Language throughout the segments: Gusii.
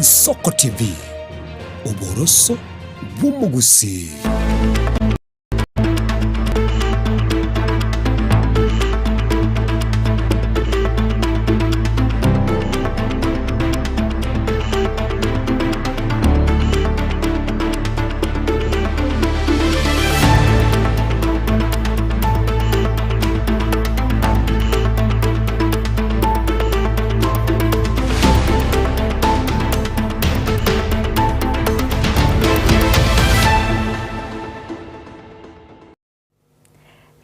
Ensoko TV, oboroso bw'omogusii.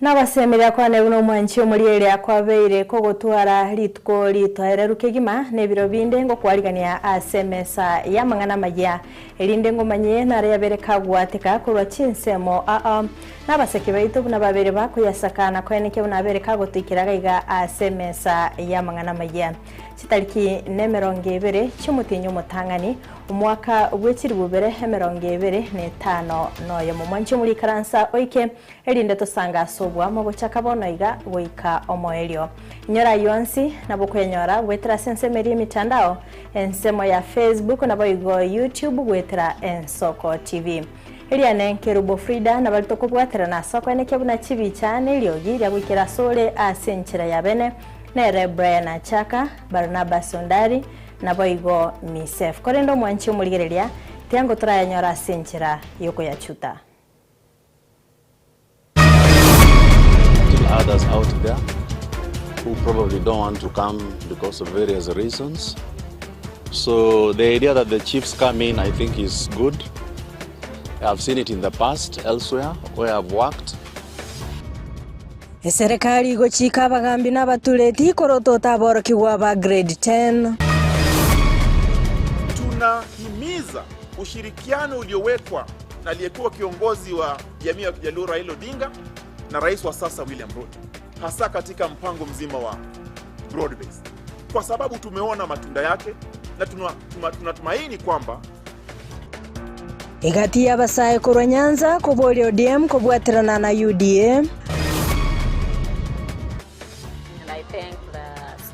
Nagosemeria kwane buna omwanchi omoriere akwabeire kogotwara rituko ritoereru kegima, na ebiro binde ngokwarigania ase emesa y'amang'ana amayia, erinde ngomanyie nare yabere kagwateka korwa chinsemo aa nabasake baito buna babere bakoyasaka na koenekia buna abere kagotoikera gaiga ase emesa y'amang'ana amayia. Chitariki nemerongo ebere chi'omotienyi omotang'ani, omwaka bwe chilifu bibere emerongo ebere na etano noyomo. Mwanche omorikaransa oike, erinde tosange ase oboamo gochaka bono iga goika omoerio. Inyora ayio onsi nabo okoyanyora goetera ase ensemo eria y'emitandao, ensemo ya Facebook naboigo YouTube goetera Ensoko TV. Eriane Nkerubo Frida nabari tokobwaterana ase okoenekia buna chibicha na eriogi ria goikera asore ase enchera ya bene, nere Brian Achaka, Barnabas Ondari, naboigo Misef. Korende omwanchi omorigereria, tiango torayanyore ase enchera y'okoyachuta. Still others out there who probably don't want to come because of various reasons. So the idea that the chiefs come in, I think, is good. I've seen it in the past elsewhere where I've worked. Eserekari igochika abagambi na abatureti korotota aborokigwa ba grade 10. Tunahimiza ushirikiano uliowekwa na aliyekuwa kiongozi wa jamii ya Kijaluo Raila Odinga na rais wa sasa William Ruto, hasa katika mpango mzima wa broad base, kwa sababu tumeona matunda yake na tunatumaini kwamba Egati y'abasae korwa Nyanza koboria ODM kobwaterana na UDA. And I thank the,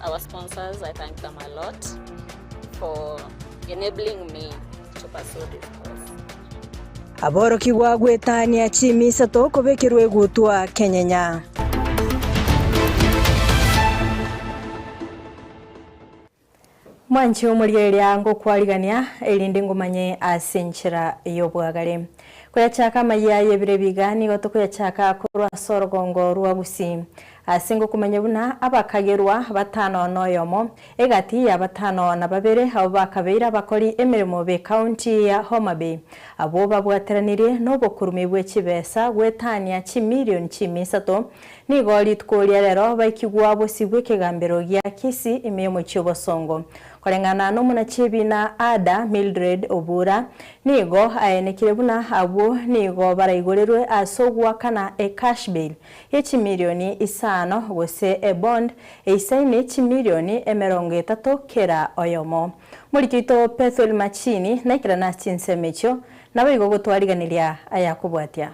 our sponsors, I thank them a lot for enabling me to pursue this course. Aborokigwa gwetania chimi isato kobekerwa egutwa kenyenya. Mwanche omorigereria ngokwarigania, erinde ngomanye ase enchera y'obwagare. Koyachaka amayia y'ebiro ebi iga nigo tokoyachaka korwa ase orogongo rwa Gusii. Ase ngokomanya buna abakagerwa batano noyomo, egati ya batano na babere abwo bakabeire abakori emeremo b'ecounty ya Homa Bay, abwo babwateranirie nobokurumi bwe chibesa goetania chimilion chimia isato, nigo rituko ria rero baikigwa bosio bw'ekegambero gia Kisii ime y'omochie obosongo. Koreng'ana nomonachiebiina Ada Mildred Obura, nigo aenekire buna abwo nigo baraigorerwe ase ogoakana ecash bail ye chimilioni isano gose ebond eisaine chimilioni emerongo etato kera oyomo. Moriki oito Pethuel Machini naikerane ase chinsemo echio, naboigo gotwariganiria ayakobwatia.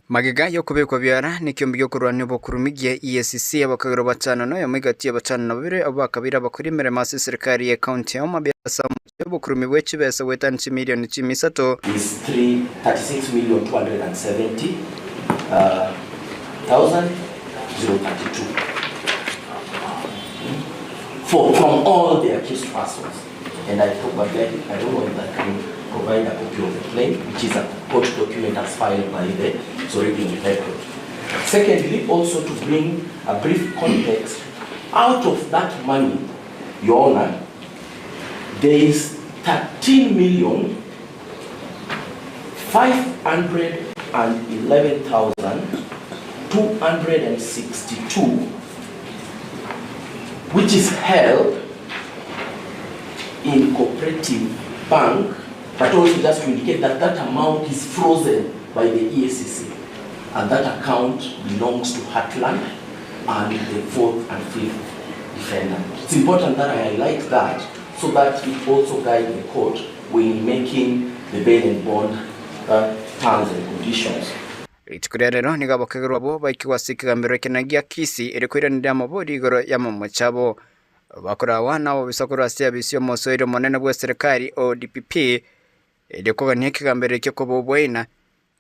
Magega y'okobekwa biara nekiombe gi'okorwania obokurumi gia EACC, abakagerwa batano na oyomo egati ya batano na babere abwo bakabeire abakori emeremo ase eserekari ye county ya Homa Bay ase omochie obokurumi bwe chibesa goetania chimilioni chimia isato. Is 36,270,032 for from all the accused persons and I probably I don't know if I can provide a copy of the claim which is a court document as filed by the Zoribi record. Secondly, also to bring a brief context, out of that money, Your Honor, there is 13 million 511,262 which is held in cooperative bank but also just to indicate that that amount is frozen by the EACC and that account belongs to Heartland and the fourth and fifth defendant. It's important that I highlight that so that it also guides the court when making the bail and bond uh, terms and conditions. Rituko ria rero nigo abakegerwa abwo baikigwe ase ekegambero ekenene gia Kisii erio koiraneria amabori igoro y'amamocho abo. Bakoragwa nabobisa korwa ase abisi y'omosoeri omonene bw'eserekari ODPP, erio kogania ekegambero ekio koba oboina,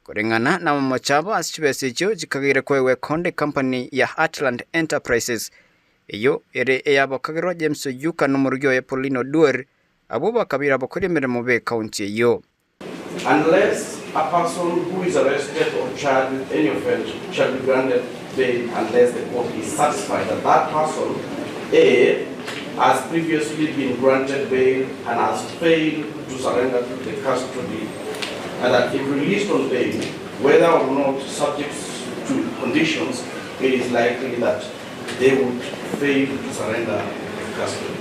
koreng'ana namamocho abo ase chibesa echio chikageire koegwa ekonde company ya Heartland Enterprises, eyio ere ey'abokagerwa James Oyuka na omorugi oye Pauline Oduor, abwo bakabeire abakori emeremo b'ecounty eyio. Unless a person who is arrested or charged with any offence shall be granted bail unless the court is satisfied that that person, A, has previously been granted bail and has failed to surrender to the custody, and that if released on bail, whether or not subject to conditions, it is likely that they would fail to surrender to custody.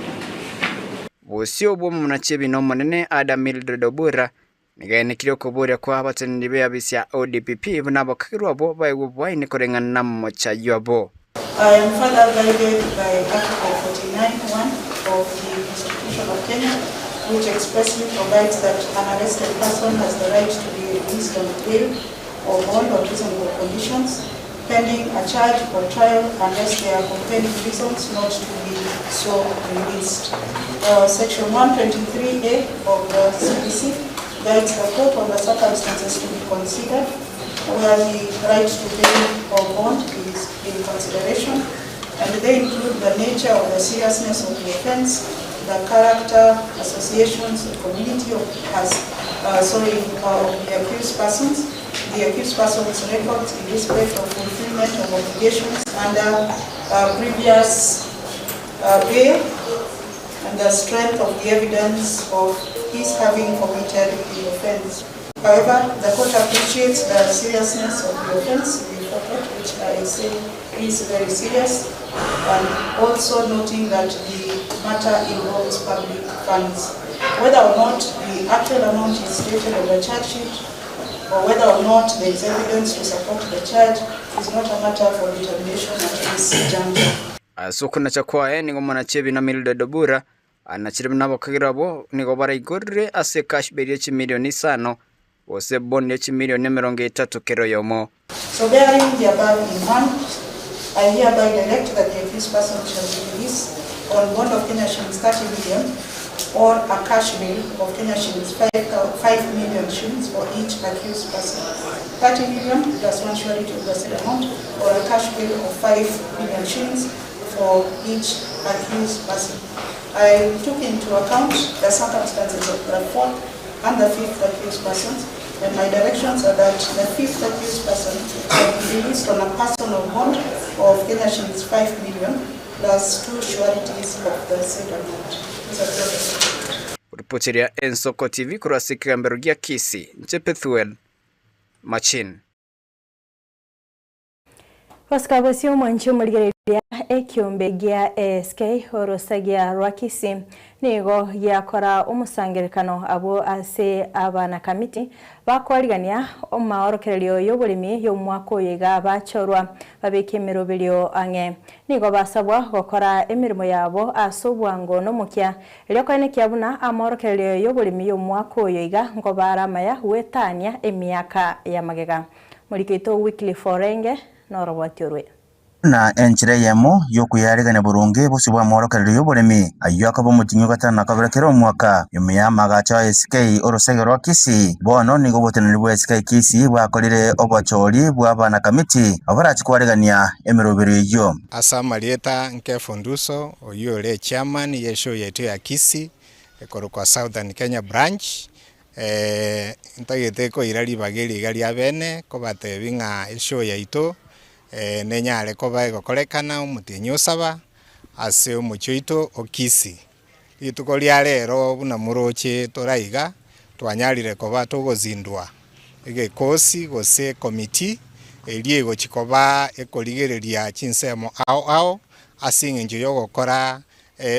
Bosio bw'omonachebi Omonene Ada Mildred Obura nigo aenekirie okoboria kwa abateneneri b'eabisi ya ODPP buna abakagerwa abwo baegwe oboaini koreng'ana namochayio abo. I am further guided by Article 49, 1 of the Constitution of Kenya, which expressly provides that an arrested person has the right to be released on bail or bond on reasonable conditions, pending a charge or trial unless there are compelling reasons not to be so released. Uh, Section 123A of the CPC guides the court on the circumstances to be considered where the right to bail or bond is in consideration, and they include the nature of the seriousness of the offense, the character, associations, the community of, has, uh, sorry, uh, of the accused persons, the accused person's records in respect of fulfillment of obligations under uh, previous uh, bail, and the strength of the evidence of his having committed the offense. However, the court appreciates the seriousness of the offense before court, which I say is very serious, and also noting that the matter involves public funds. Whether or not the actual amount is stated on the charge sheet, or whether or not there is evidence to support the charge, is not a matter for determination at this juncture. Ase okonacha kwaye nigo omonachebi na Mildred Obura anachire buna abakagera abwo nigo baraigorire ase cash bail ye chimilioni isano gose bond ye chimilioni emerongo etato kera oyomo. So bearing the above in mind, I hereby direct that the accused person shall be released on bond of Kenya shillings 30 million or a cash bail of Kenya shillings 5, 5 million shillings for each accused person. 30 million plus one surety of the said amount or a cash bail of 5 million shillings for each accused person. I took into account the circumstances of the fourth and the fifth accused persons, and my directions are that the fifth accused person shall be released on a personal bond of Kenya shillings 5 million plus two sureties of the said amount. These are the Ripoteria Ensoko TV korwa ase ekegambero gia Kisii, inche Pethuel Machin. Gosika bosio omwanchi omorigereria ekiombe gia ASK orosagia rwa Kisii nigo giakora omosangerekano abwo ase abanakamiti bakwarigania omaorokererio y'oboremi y'omwaka oyo iga bachorwa babeke emeroberio ang'e. Nigo basabwa gokora emeremo yabo ase obwango nomokia erio koenekia buna amaorokererio y'oboremi y'omwaka oyo iga nkobara amaya gwetania emiaka ya magega. Morikeito Wycliffe Orenge noroboti orwe. Buna enchera eyemo y'okoyaregania boronge bosio bw'amorokererio y'oboremi, ayio akaba omotienyi o gatano na kabere kera omwaka, nyuma y'amagacho a SK orosege rwa Kisii. Bono nigo oboteneneri bwa SK Kisii bwakorire obochori bw'abanakamiti abwo barache koaregania emeroberio eyio. Ase amarieta nkefunduso oyio ore echairman ye show yaito ya Kisii ekorokwa Southern Kenya Branch, Ntagete koira ribaga eri iga ria bene kobatebi ng'a eshow yaito nenyare koba egokorekana omotienyi osaba ase omochie oito o Kisii. Rituko ria rero buna moroche tore aiga twanyarire koba togozindua egekosi gose ecommittee eria egochi koba ekorigereria chinsemo ao ao ase eng'encho yogokora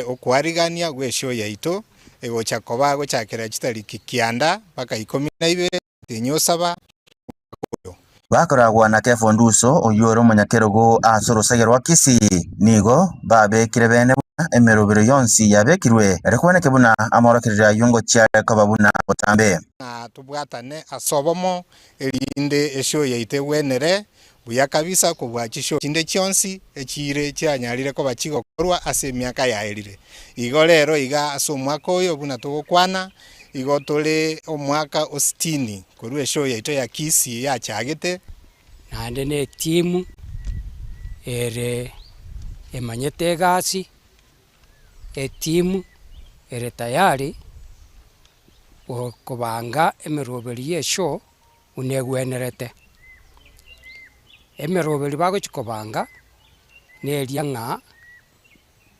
okwarigania gw'eshow yaito egocha koba gochakera chitariki kianda mpaka ikomi na ibere omotienyi osaba omwaka oyo. Bakoragwa na Kefa Onduso, oyio ore omonyakerogo ase orosege rwa Kisii, nigo babekire bene buna emerobero yonsi yabekirwe, erio kweneke buna amorokererio ayio ngochia are koba buna botambe. Ng'a tobwatane ase obomo, erinde eshow yaito egwenere. Buya kabisa kobua chishow chinde chionsi echiire chianyarire koba chigokorwa ase emiaka yaerire. Igo rero iga ase omwaka oyo buna togokwana, igo tore omwaka o sitini korwa eshow yaito ya Kisii yachagete. Naende ne etimu ere emanyete egasi, etimu ere tayari kobanga emeroberi ya eshow buna egwenerete. Emeroberi bagochia kobanga, neria ng'a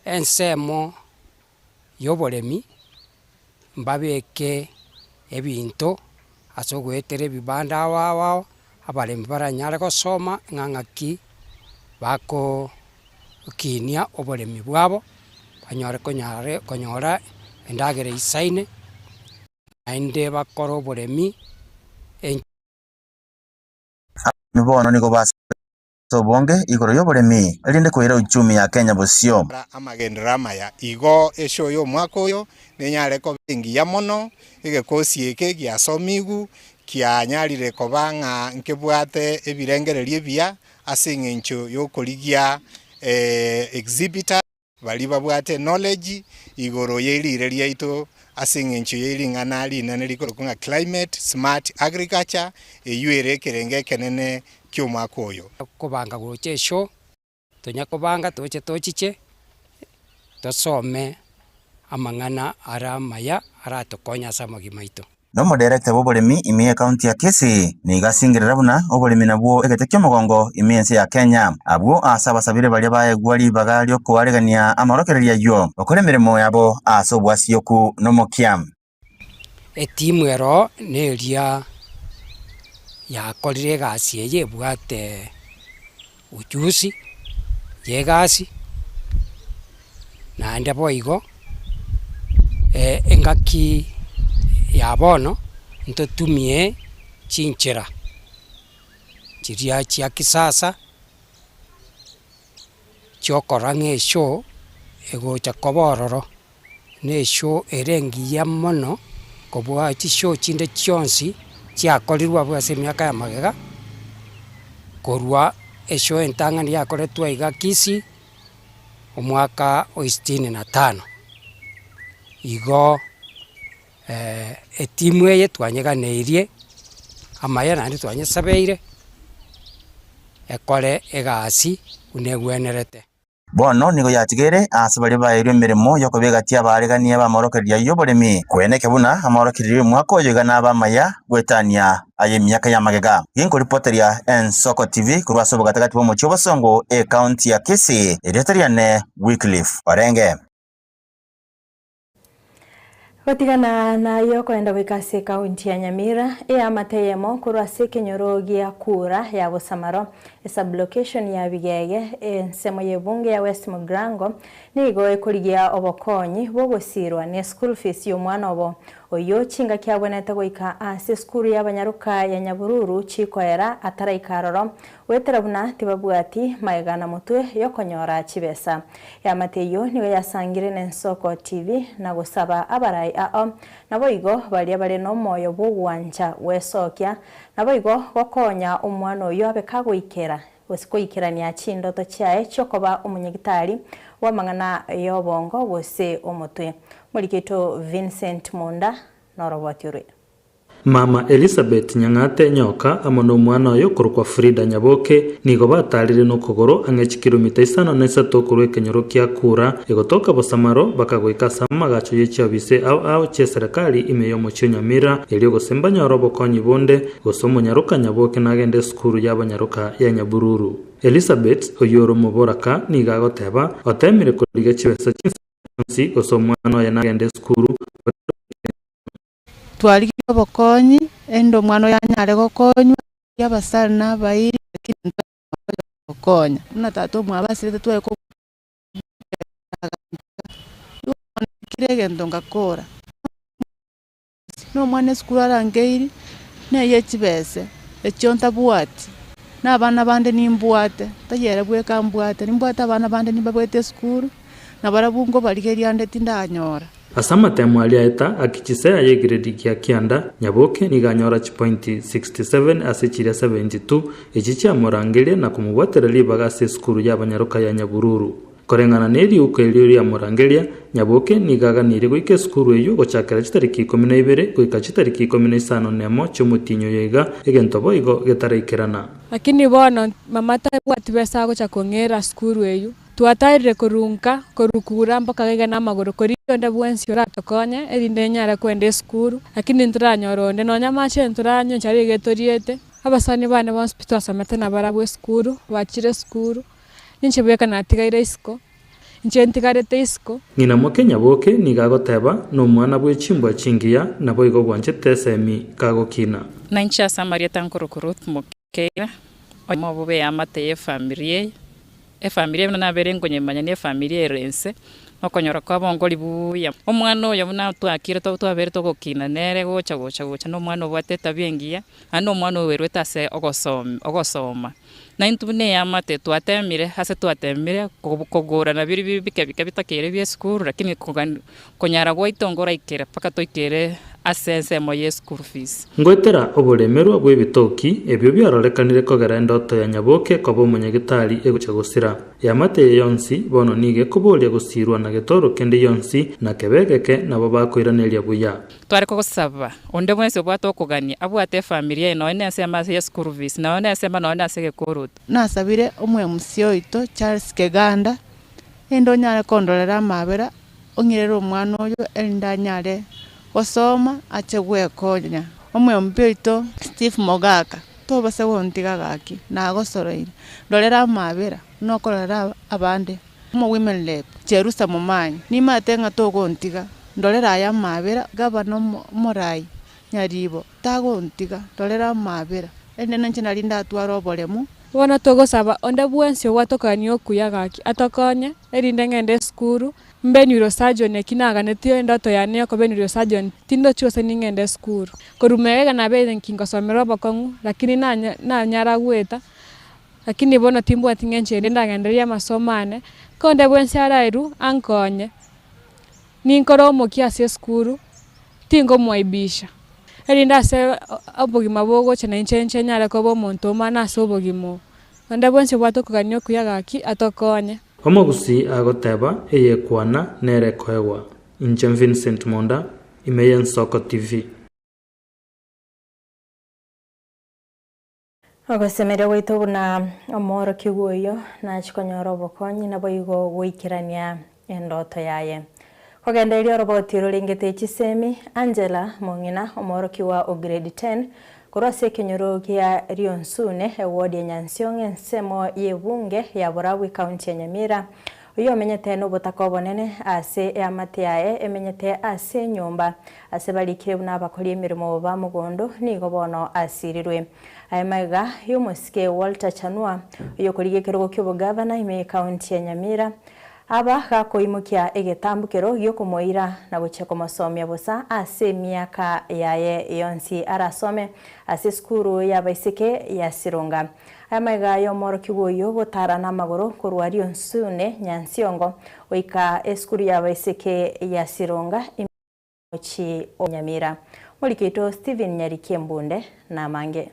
ensemo ya oboremi mbabeke ebinto ase ogoetera ebibanda ao ao ao, abaremi baranyare gosoma ng'a ng'aki bako kinia oboremi bwabo, banyore konyare konyora endagera eisaine, naende bakore oboremi. Abaremi bono nigo base obonge igoro y'oboremi, erinde koira uchumi ya Kenya bosio. Amagenderero amaya. Igo eshow y'omwaka oyo nenyare koba engiya mono, egekosi eke giasomigwe kianyarire koba ng'a nkebwate ebirengererio ebiya ase eng'encho y'okorigia exhibitors baria babwate knowledge igoro ye riire riaito ase eng'encho ye ring'ana rinene rikorokwa ng'a climate smart agriculture, eywo ere ekerengo ekenene ki'omwaka oyo. Kobanga gocha eshow, tonya kobanga toche tochiche, tosome amang'ana are amaya aratokonye ase amagima aito. Na omoderekta bw'oboremi ime y'Ekaunti ya Kisii nigo asingerera buna oboremi nabwo egete ki'omogongo ime y'ense ya Kenya. Abwo ase abasabire baria baegwa ribaga ri'okoaregania amorokererio ayio, bakore emeremo yabo ase obwasioku na omokia. Etimu ero neria yakorire egasi eye ebwate ujuzi ya egasi, naende boigo engaki ya bono ntotumie chinchera chiria chia kisasa chiokora ng'a eshow egocha koba ororo, na eshow ere engiya mono kobua chishow chinde chionsi chiakorirwe abwo ase emiaka ya magega, korwa eshow entang'ani yakoretwe aiga Kisii, omwaka o sitini na tano. Igo etimu eye twanyeganeirie amaya naende twanyesabeire, ekore egasi buna egwenerete. Bono nigo yatigaire aase baria baeirwe emeremo y'okoba egati y'abaaregania b'amorokererio y'oboremi, kweneke buna amorokererio y'omwaka oyo iga nabe amaya goetania ay'emiaka y'amagega. Ginkoripoteria Ensoko TV korwa ase obogatagati bw'omochie obosongo, ecounty ya Kisii, erieta riane Wycliffe Orenge. Gotigana naye okoenda goika ase ekaunti ya Nyamira, eamate eyemo korwa ase ekenyoro gia Kura ya Bosamaro, esublocation ya Bigege, ensemo y'ebunge ya West Mugirango, nigo ekorigia obokonyi bw'ogosirwa ne school fees y'omwana obo, oyio chingaki abwenerete goika ase esukuru y'abanyaroka ya Nyabururu chikoera ataraika aroro, goetera buna tibabwati magega na motwe y'okonyora chibesa. Eamate eyio nigo yasangire n'Ensoko TV na gosaba abarai ao, naboigo baria bare nomoyo bw'ogwancha gwesokia, naboigo gokonya omwana oyio abe kagoikera gose koikerania chindoto chiaye chiokoba omonyagitari bw'amang'ana y'obongo gose omotwe. Morikito Vincent Munda noroboti orwe. Mama Elisabeth Nyang'ate Nyoka amo nomwana oye okorokwa Frida Nyaboke nigo batarire nokogoro ang'e chikilomita isano na isato korwa ekenyoro kia Kura egotoka Bosamaro bakagoika ase amagacho ye chiofisi ao ao chi'eserekari ime y'omochie o Nyamira erio gose mbanyore obokonyi bonde gose omonyaroka Nyaboke nagende esukuru y'abanyaroka ya Nyabururu. Elisabeth oyio ore omoboraka nigo agoteba otemire korigia chibesa chinsa chionsi gose omwana oye nagende esukuru korende Twarigia obokonyi, erinde omwana oyo anyare gokonywa, abasare na abairi, lakini ntwanyora gokonya. Buna tata omwabo asirete tware ko igo bono kera egento ngakora, na omwana esukuru arangeiri, neye chibese, echio ntabwati, na abana bande nimbwate, tari ere bweka mbwate, nimbwate abana bande nimbabwate esukuru, nabarabwo nkobarigeria ande tindanyora. Ase amatemo aria aeta akichisea y'egredi gia kianda, Nyaboke nigo anyora chipointi 67 ase chiria 72, echi chiamorangeria na komobwatera ribaga ase esukuru y'abanyaroka ya Nyabururu. Koreng'ana neriuko erio riamorangeria, Nyaboke nigo aganirie goika esukuru eyio gochakera chitariki ikomi na ibere goika chitariki ikomi na isano nemo chi'omotienyi oyo iga, egento boigo getaraikerana. Lakini bono mama tabwati besa agocha kong'era sukuru eyio. Twataerire korwa nka, korwa kura mpaka iga namagoro, korigia onde bwensi oratokonye, erinde nyare kwenda esukuru, lakini ntoranyora onde, nonya amache ntoranywa enchara iga etoriete. Abasani bane bonsi pi twasomete nabarabwo esukuru, bachire esukuru, ninche bweka natigaire isiko, inche ntigarete isiko. Ng'ina moke Nyaboke nigo agoteba, Nomwana bwe chimbwa chingiya, naboigo bwanchete esemi kagokina. Nainche ase amarieta nkorokwa Ruth Mokeira, oyomo obo b'eamate y'efamiri eye. Efamiri eye buna nabere nkonyemanya nefamiri ere inse, nokonyora kwabo nkori buya. Omwana oyo buna twakire twabere togokina nere gocha gocha gocha na omwana obwate etabia engiya, naende na omwana oerwete ase ogosom ogosoma. Na intwe buna eamate twatemire ase twatemire kogora na biria bike bike bitakeire bia esukuru lakini kogani konyara gwaito nkoraikere mpaka toikere ase ensemo ye school fees. Ngoetera oboremerwa bw'ebitoki, ebio biarorekanire kogera endoto ya Nyaboke koba omonyagitari egochia gosira. Eamate eye yonsi bono nigo ekoboria gosirwa na getoro kende gionsi, na kebe egeke nabo bakoiraneria buya. Tware kogosaba, onde bwensi obwate okogania, abwate efamiri yaye nonya nensemo ase ye school fees, nonya nensemo nonya nase egekoroto. Nasabire omwemusia oito Charles Keganda, erinde onyare kondorera amabera, ong'irere omwana oyo erinde anyare gosoma ache gwekonya. Omwembi oito Steve Mogaka, tobasa gontiga gaki, nagosoroire, ndorera amabera buna okororera abande. Omo women rep, Jerusa Momanyi, nimanyete ng'a togontiga, ndorera aya amabera, gavana omorai Nyaribo, tagontiga, ndorera amabera, erinde ninche nari ndatware oboremu. Bono togosaba onde bwensi obwatokania okuya gaki atokonye, erinde ng'ende esukuru, mbe neurosurgeon eki naganetie endoto yane yokoba neurosurgeon tindochi gose ning'ende esukuru. Korwa magega nabeire nki ngosomera obokong'u lakini nanya nanyara goeta, lakini bono timbwati ng'encho ende ndagendererie amasomo ane, ko onde bwensi araerwe ankonye, ninkore omokia ase esukuru, tingomwaibisha, erinde ase obogima bogocha nainche inche nyare koba omonto omana ase obogima obo. Onde bwensi obwate okogania okuya gaki atokonye. Omogusii agoteba, Eyekwana nere ekoegwa. Inche Vincent Monda, ime y'Ensoko TV. Ogosemeria gwaito buna omoorokigwa oyio nachie konyora obokonyi naboigo goikerania endoto yaye. Kogendereria oroboti rorengete chisemi, Angela Mong'ina, omoorokigwa o grade 10 korwa ase ekenyoro gia Rionsune, eward ya Nyansiongo ensemo y'ebunge ya Borabu ecounty ya Nyamira, Oyio omenyete nobotaka obonene ase eamate yaye emenyete ase enyomba, ase barikire buna abakori emeremo ba mogondo, nigo bono asirirwe. Aye magega y'omosike Walter Chanua, oyokorigia ekerogo ki'obogavana ime y'ecounty ya Nyamira, aba gakoimokia egetambukero giokomoira na gochia komosomia bosa ase emiaka yaye yonsi arasome ase esukuru y'abaiseke ya Sironga. Aya magega y'omworokigwa oyio gotara namagoro korwa Rionsune Nyansiongo goika esukuru y'abaiseke ya Sironga ime y'omochie o Nyamira. Omoriki oito Stephen Nyariki Embunde namange.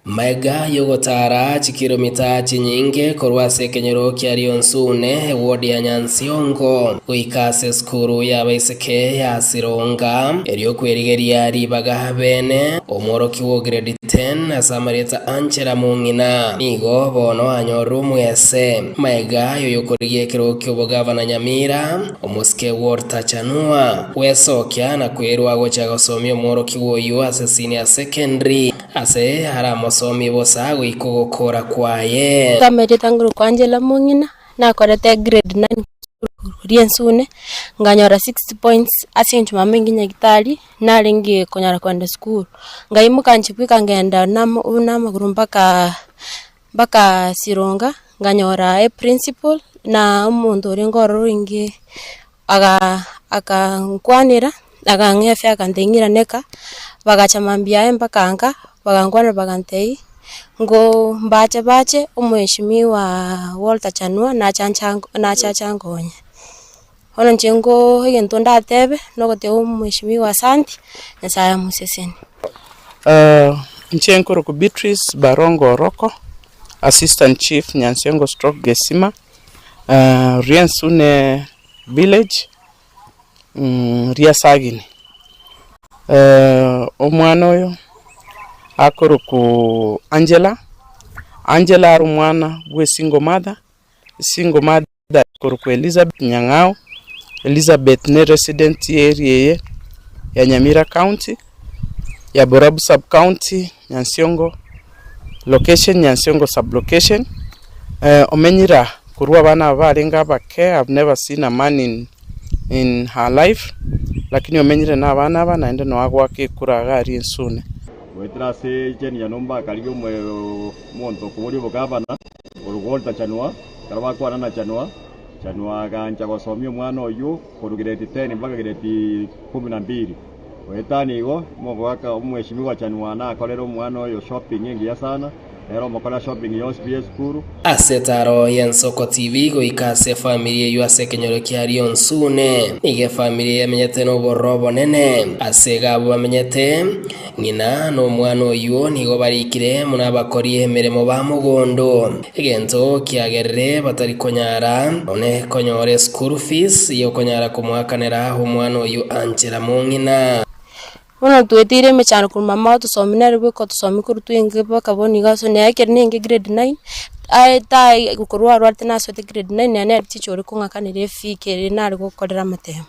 Magega y'ogotaara chikiromita chinyinge korwa ase ekenyoro kia Rionsune, ewodi ya Nyansiongo, goika ase esukuru y'abaiseke ya Sironga, erio kwerigeria ribaga bene, omworokigwa o grade 10 ase amarieta Angela Mong'ina nigo bono anyorire omwese. Magega y'oyokorigia ekerogo ki'obogavana Nyamira, omosike Walter Chanua, gwesokia na kwerwa gocha gosomia omworokigwa oyio ase senior secondary ase aramosomie bosa goika ogokora kwaye. Amarieta ngorokwa Angela Mong'ina, nakorete grade nine ri'ensune, nkanyora 60 points ase eng'encho mama inki nyagetari, narenge konyara kogenda esukuru. Nkaimoka inche bweka nkagenda namo namagoro mpaka mpaka sironga, nkanyora eprincipal na omonto orenge ororo orenge aga akankwanera, akang'ea efare akantebia ng'irane eka, bagacha mambia yaye mpaka nka, bagankwanera bagantebia, ngoo mbache bache omheshimiwa Walter Chanua nacha ncha nachacha ankonye. Bono inche nko egento ndatebe, nogoteba omweshimiwa asanti, Nyasaye amosesenie. Inche nkorokwa Beatrice Barongo Oroko, Assistant Chief Nyansiongo Stroke Gesima, Riensune Village, Riasagini. Omwana oyo akorokwa Angela, Angela are omwana bwe single mother, single mother akorokwa Elizabeth Nyang'au, Elizabeth ne resident ye area eye ya Nyamira County, ya Borabu Sub County, Nyansiongo location, Nyansiongo sub location, omenyire aa korwa abana aba barenge abake, I've never seen a man in in her life, lakini omenyire na abana aba naende noa goaka ekura iga aria ensune. Goetera ase Jane Nyanumba akarigia omonto okoboria obogavana korwa Walter Chanua. Ekero bakwana na Chanua, Chanua agancha gosomia omwana oyio korwa grade 10 mpaka grade kumi na mbili. Goetania igo, omogaka omweshimiwa Chanua nakorere omwana oyo shopping engiya sana, nere omokorera shopping yonsi pi esukuru. Ase etaaro y'Ensoko TV goika ase efamiri eyio ase ekenyoro kia Rionsune. Nigo efamiri eye emenyete nobororo obonene. Ase iga abwo bamenyete, ng'ina na omwana oyio nigo barikire buna abakori emeremo ba mogondo. Egento kiagerire batari konyara none konyora eschool fees yokonyara komoakanera omwana oyio anchera mong'ina. Bono tweteire emechando korwa mama otosomia nere bweka otosomia korwa twenge mpaka bono iga ase nere ekero nenge grade nine, aye tai korwa arwarete nasoete grade nine nere nere teacher oria kong'akanera efee kere nare gokorera amatemo.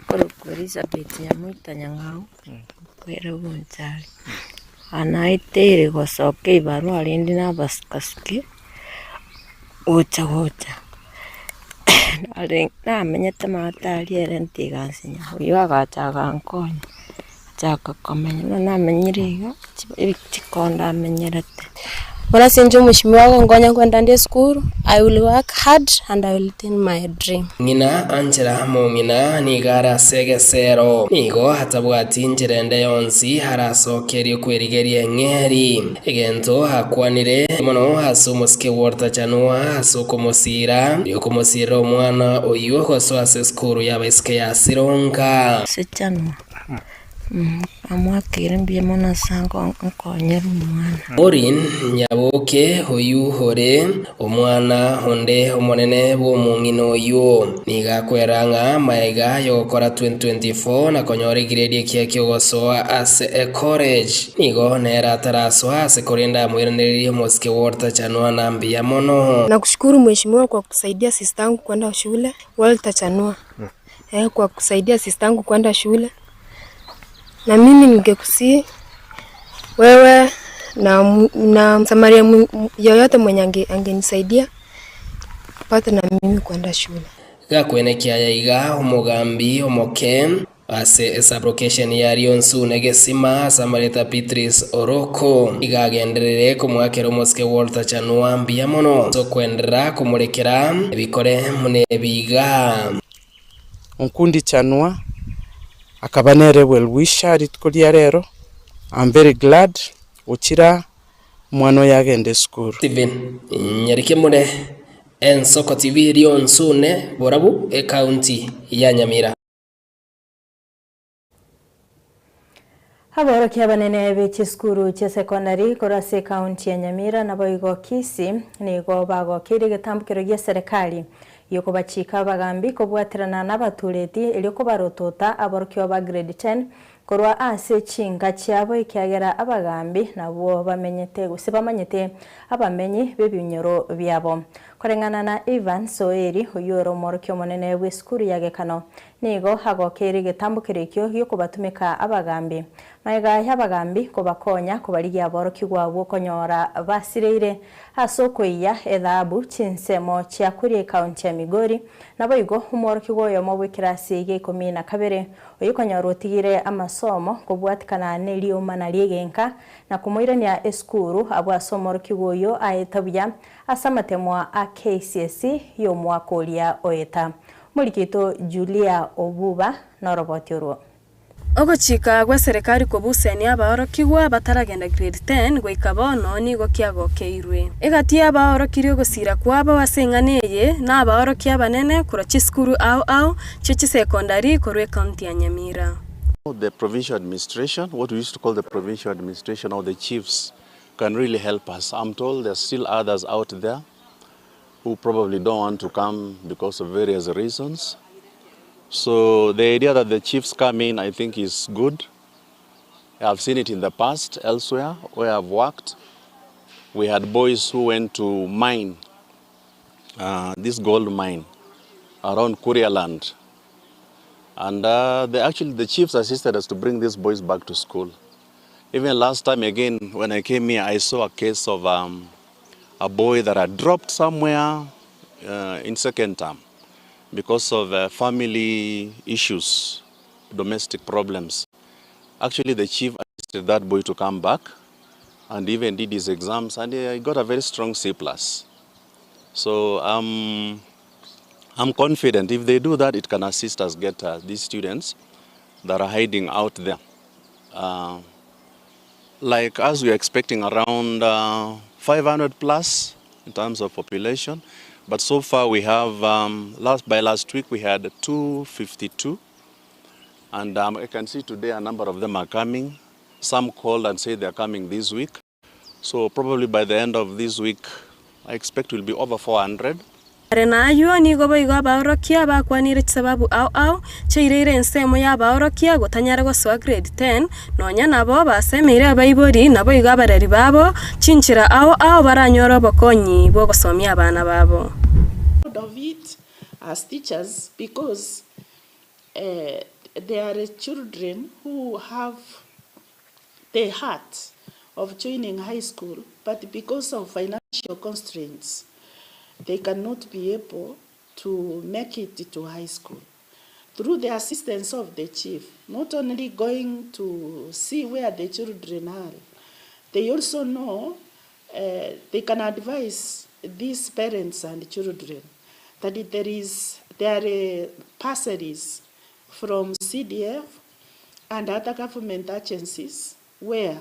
Korokwa Elizabeth Nyamoita Nyang'au, nkwere Bonchari. Aa naeteire gosoka ebarua rende nabasukasuki gocha gocha, namenyete maate aria ere ntigansinya, oyio agacha agankonya, achaka komenya, buna namenyire iga, chikonda amenyerete. Bono ase inche omweshimiwa agonkonya nkwenda nde esukuru, I will work hard and I will attain my dream. Ng'ina anchera mong'ina nigo are ase egesero, nigo atabwati nchera ende yonsi arasokerie kwerigeria eng'eri. Egento akwanire mono ase omosike bw'orotachanwa ase okomosiira, okomosiirera omwana oyio gosoa ase esukuru y'abaiseke ya Sironga. Ase chanwa. Namwakeire mbuya mono ase ankonyera omwana. Maureen Nyaboke oyio ore omwana onde omonene bw'omong'ina oyio, nigo akwera ng'a magega y'ogokora 2024 na konyora egiredi ekiya ki'ogosoa ase ecollege, nigo nere atarasoa ase korende amoiranererie omosike Walter Chanua na mbuya mono. Nakushukuru mheshimiwa kwa kusaidia sister yangu kwenda shule, Walter Chanua. Kwa kusaidia sister yangu kwenda shule, na mimi ningekusii wewe na, na msamaria yoyote mwenye angenisaidia pate na mimi kwenda shule. Gakwenekia aya iga omogambi omoke ase esublocation ya Rionsu Gesima ase amareta Beatrice Oroko iga agenderere komoakera omosike Walter Chanua mbuya mono ase okwenderera komorekera ebikore buna ebi iga. Onkundi Chanua akaba nere well wisher rituko ria rero, I'm very glad gochira omwana oyo agende esukuru. Stephen Nyarikemure, Ensoko TV, Rionsu Borabu, Ekaunti ya Nyamira. Aborokia abanene be chisukuru chia secondary korwa ase ekaunti ya Nyamira naboigo Kisii nigo bagokeire egetambokero gia serikali giokobachika abagambi kobwaterana nabatureti erio kobarotota aborokigwa ba grade 10 korwa ase chinka chiabo ekiagera abagambi nabwo bamenyete gose bamanyete abamenyi b'ebinyoro biabo. Koreng'ana na Evans Oeri oyio ore omworokia omonene bw'esukuru ya Gekano Nigo agokeire egetambokero ekio gi'okobatumeka abagambi. Magega y'abagambi kobakonya kobarigia aborokigwa abwo konyora basireire ase okoiya ethahabu chinsemo chia Kuria ekaunti ya Migori, naboigo omworokigwa oyomo bw'ekerasi gia ikomi na kabere oyio konyora otigire amasomo kobwatikana neriomana ri'egenka na komoirania esukuru abwo ase omworokigwa oyio aeta buya ase amatemwa a KCSE y'omwaka oria oeta. Omoriki oito Julia Obuba noroboti orwo. Ogochika gw'eserekari kobusenia abaorokigwa bataragenda grade 10 goika bono nigo kiagokeirwe. Egati y'abaorokirie ogosira kwabo ase eng'ana eye nabaorokia abanene korwa chisukuru ao ao chie chisekondari korwa ecounty ya Nyamira. The provincial administration, what we used to call the provincial administration or the chiefs can really help us. I'm told there are still others out there who probably don't want to come because of various reasons. So the idea that the chiefs come in, I think, is good. I've seen it in the past elsewhere where I've worked. We had boys who went to mine, uh, this gold mine around Kurialand. And uh, they actually, the chiefs assisted us to bring these boys back to school. Even last time again, when I came here, I saw a case of um, a boy that had dropped somewhere uh, in second term because of uh, family issues, domestic problems. Actually, the chief assisted that boy to come back and even did his exams, and he got a very strong C plus. So um, I'm confident if they do that, it can assist us get uh, these students that are hiding out there. Uh, like us, we are expecting around uh, 500 plus in terms of population, but so far we have um, last by last week we had 252, and um, I can see today a number of them are coming. Some called and say they are coming this week, so probably by the end of this week, I expect we'll be over 400. Are nayio nigo boigo abaorokia bakwanire chisababu ao ao chiaireire ensemo y'abaorokia gotanyara gosoa grade 10, nonya nabo basemeire abaibori naboigo abareri babo chinchera ao ao baranyore obokonyi bw'ogosomia abana babo. Proud of it as teachers because uh, there are children who have the heart of joining high school, but because of financial constraints, they cannot be able to make it to high school. Through the assistance of the chief, not only going to see where the children are, they also know uh, they can advise these parents and children that there is there are bursaries from CDF and other government agencies where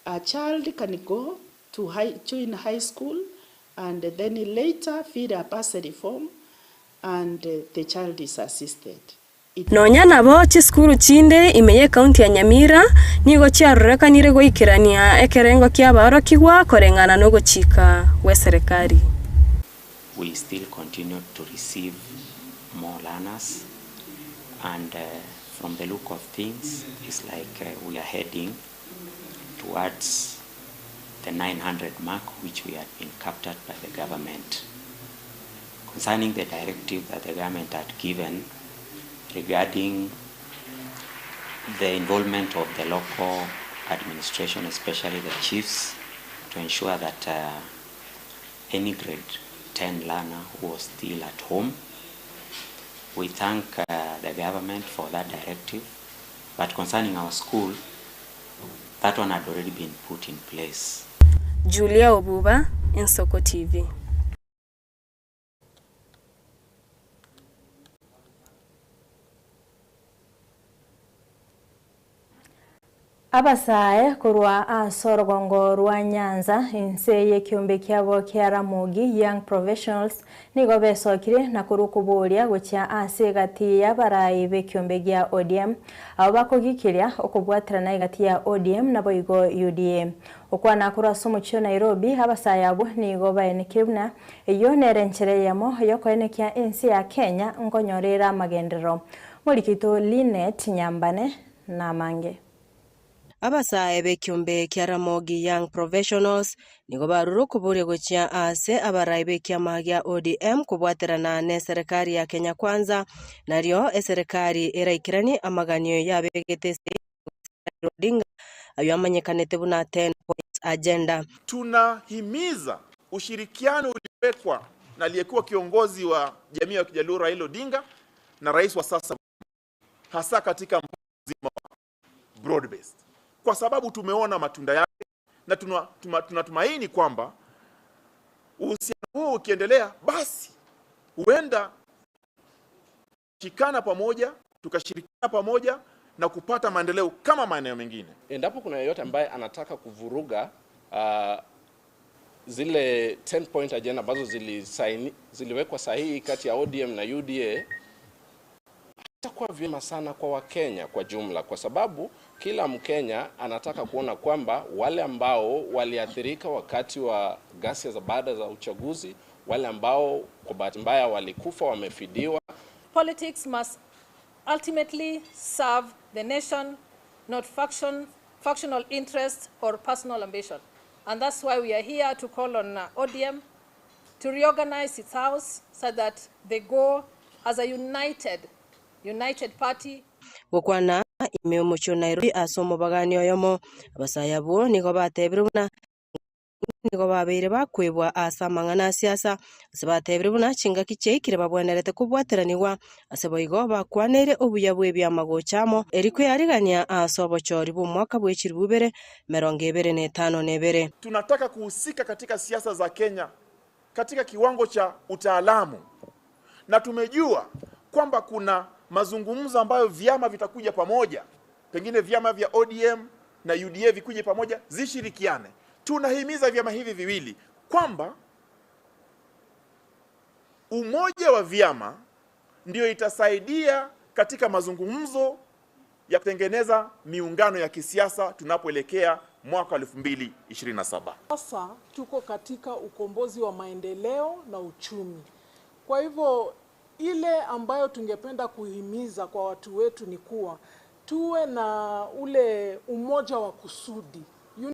a child can go to high, join high school and then later fill a bursary form and uh, the child is assisted. Nonya nabo, chisukuru chinde ime y'ekaunti ya Nyamira nigo chiarorekanire goikerania ekerengo ki'abaorokigwa koreng'ana nogochika gw'eserekari. We still continue to receive more learners and uh, from the look of things it's like uh, we are heading towards the 900 mark which we had been captured by the government. Concerning the directive that the government had given regarding the involvement of the local administration, especially the chiefs, to ensure that uh, any grade 10 learner who was still at home. We thank uh, the government for that directive, but concerning our school, that one had already been put in place. Julia Obuba, Ensoko TV. Abasae korwa ase orogongo rwa Nyanza inse y'ekiombe kiabo kia Ramogi Young Professionals nigo besokire na korwa okoboria gochia ase egati y'abarai b'ekiombe gia ODM abo bakogikiria okobwaterana egati ya ODM naboigo UDA. Okwana korwa ase omochie o Nairobi abasae abwo nigo baenekire buna eyio nere enchera eyemo yokoenekia ense ya Kenya nkonyora ere amagenderero. Morikito Linet Nyambane namange. Abasae b'ekiombe kia Ramogi Young Professionals nigo barure okoboria gochia ase abarai b'ekiama gia ODM kobwaterana n'eserekari ya Kenya Kwanza nario eserekari eraikeranie amaganio yabegete ase Raila Odinga ayio amanyekanete buna 10 points agenda. Tunahimiza ushirikiano uliowekwa na aliyekuwa kiongozi wa jamii ya Kijaluo Raila Odinga na rais wa sasa, hasa katika mpango mzima wa broad based, kwa sababu tumeona matunda yake na tunatumaini tuna kwamba uhusiano huu ukiendelea, basi huenda shikana pamoja tukashirikiana pamoja na kupata maendeleo kama maeneo mengine. Endapo kuna yeyote ambaye anataka kuvuruga uh, zile 10 point agenda ambazo zilisaini, ziliwekwa sahihi kati ya ODM na UDA itakuwa vyema sana kwa Wakenya kwa jumla, kwa sababu kila Mkenya anataka kuona kwamba wale ambao waliathirika wakati wa ghasia za baada za uchaguzi, wale ambao kwa bahati mbaya walikufa wamefidiwa. Politics must ultimately serve the nation, not faction, factional interests or personal ambition. And that's why we are here to call on ODM to reorganize its house so that they go as a united, united party. Gokwana ime omochie o Nairobi ase omobagani oyomo, abasae abwo nigo batebire buna nigo babeire bakwebwa ase amang'ana a siasa, ase batebire buna chingaki chiaikire babwenerete kobwateranigwa, ase boigo bakwaneire obuya bw'ebiama gocha amo eri kweyarigania ase obochori bw'omwaka bwe chilifu ibere 25. Tunataka kuhusika katika siasa za Kenya katika kiwango cha utaalamu, na tumejua kwamba kuna mazungumzo ambayo vyama vitakuja pamoja, pengine vyama vya ODM na UDA vikuje pamoja, zishirikiane. Tunahimiza vyama hivi viwili kwamba umoja wa vyama ndio itasaidia katika mazungumzo ya kutengeneza miungano ya kisiasa tunapoelekea mwaka 2027. Sasa tuko katika ukombozi wa maendeleo na uchumi. Kwa hivyo ile ambayo tungependa kuhimiza kwa watu wetu ni kuwa tuwe na ule umoja wa kusudi,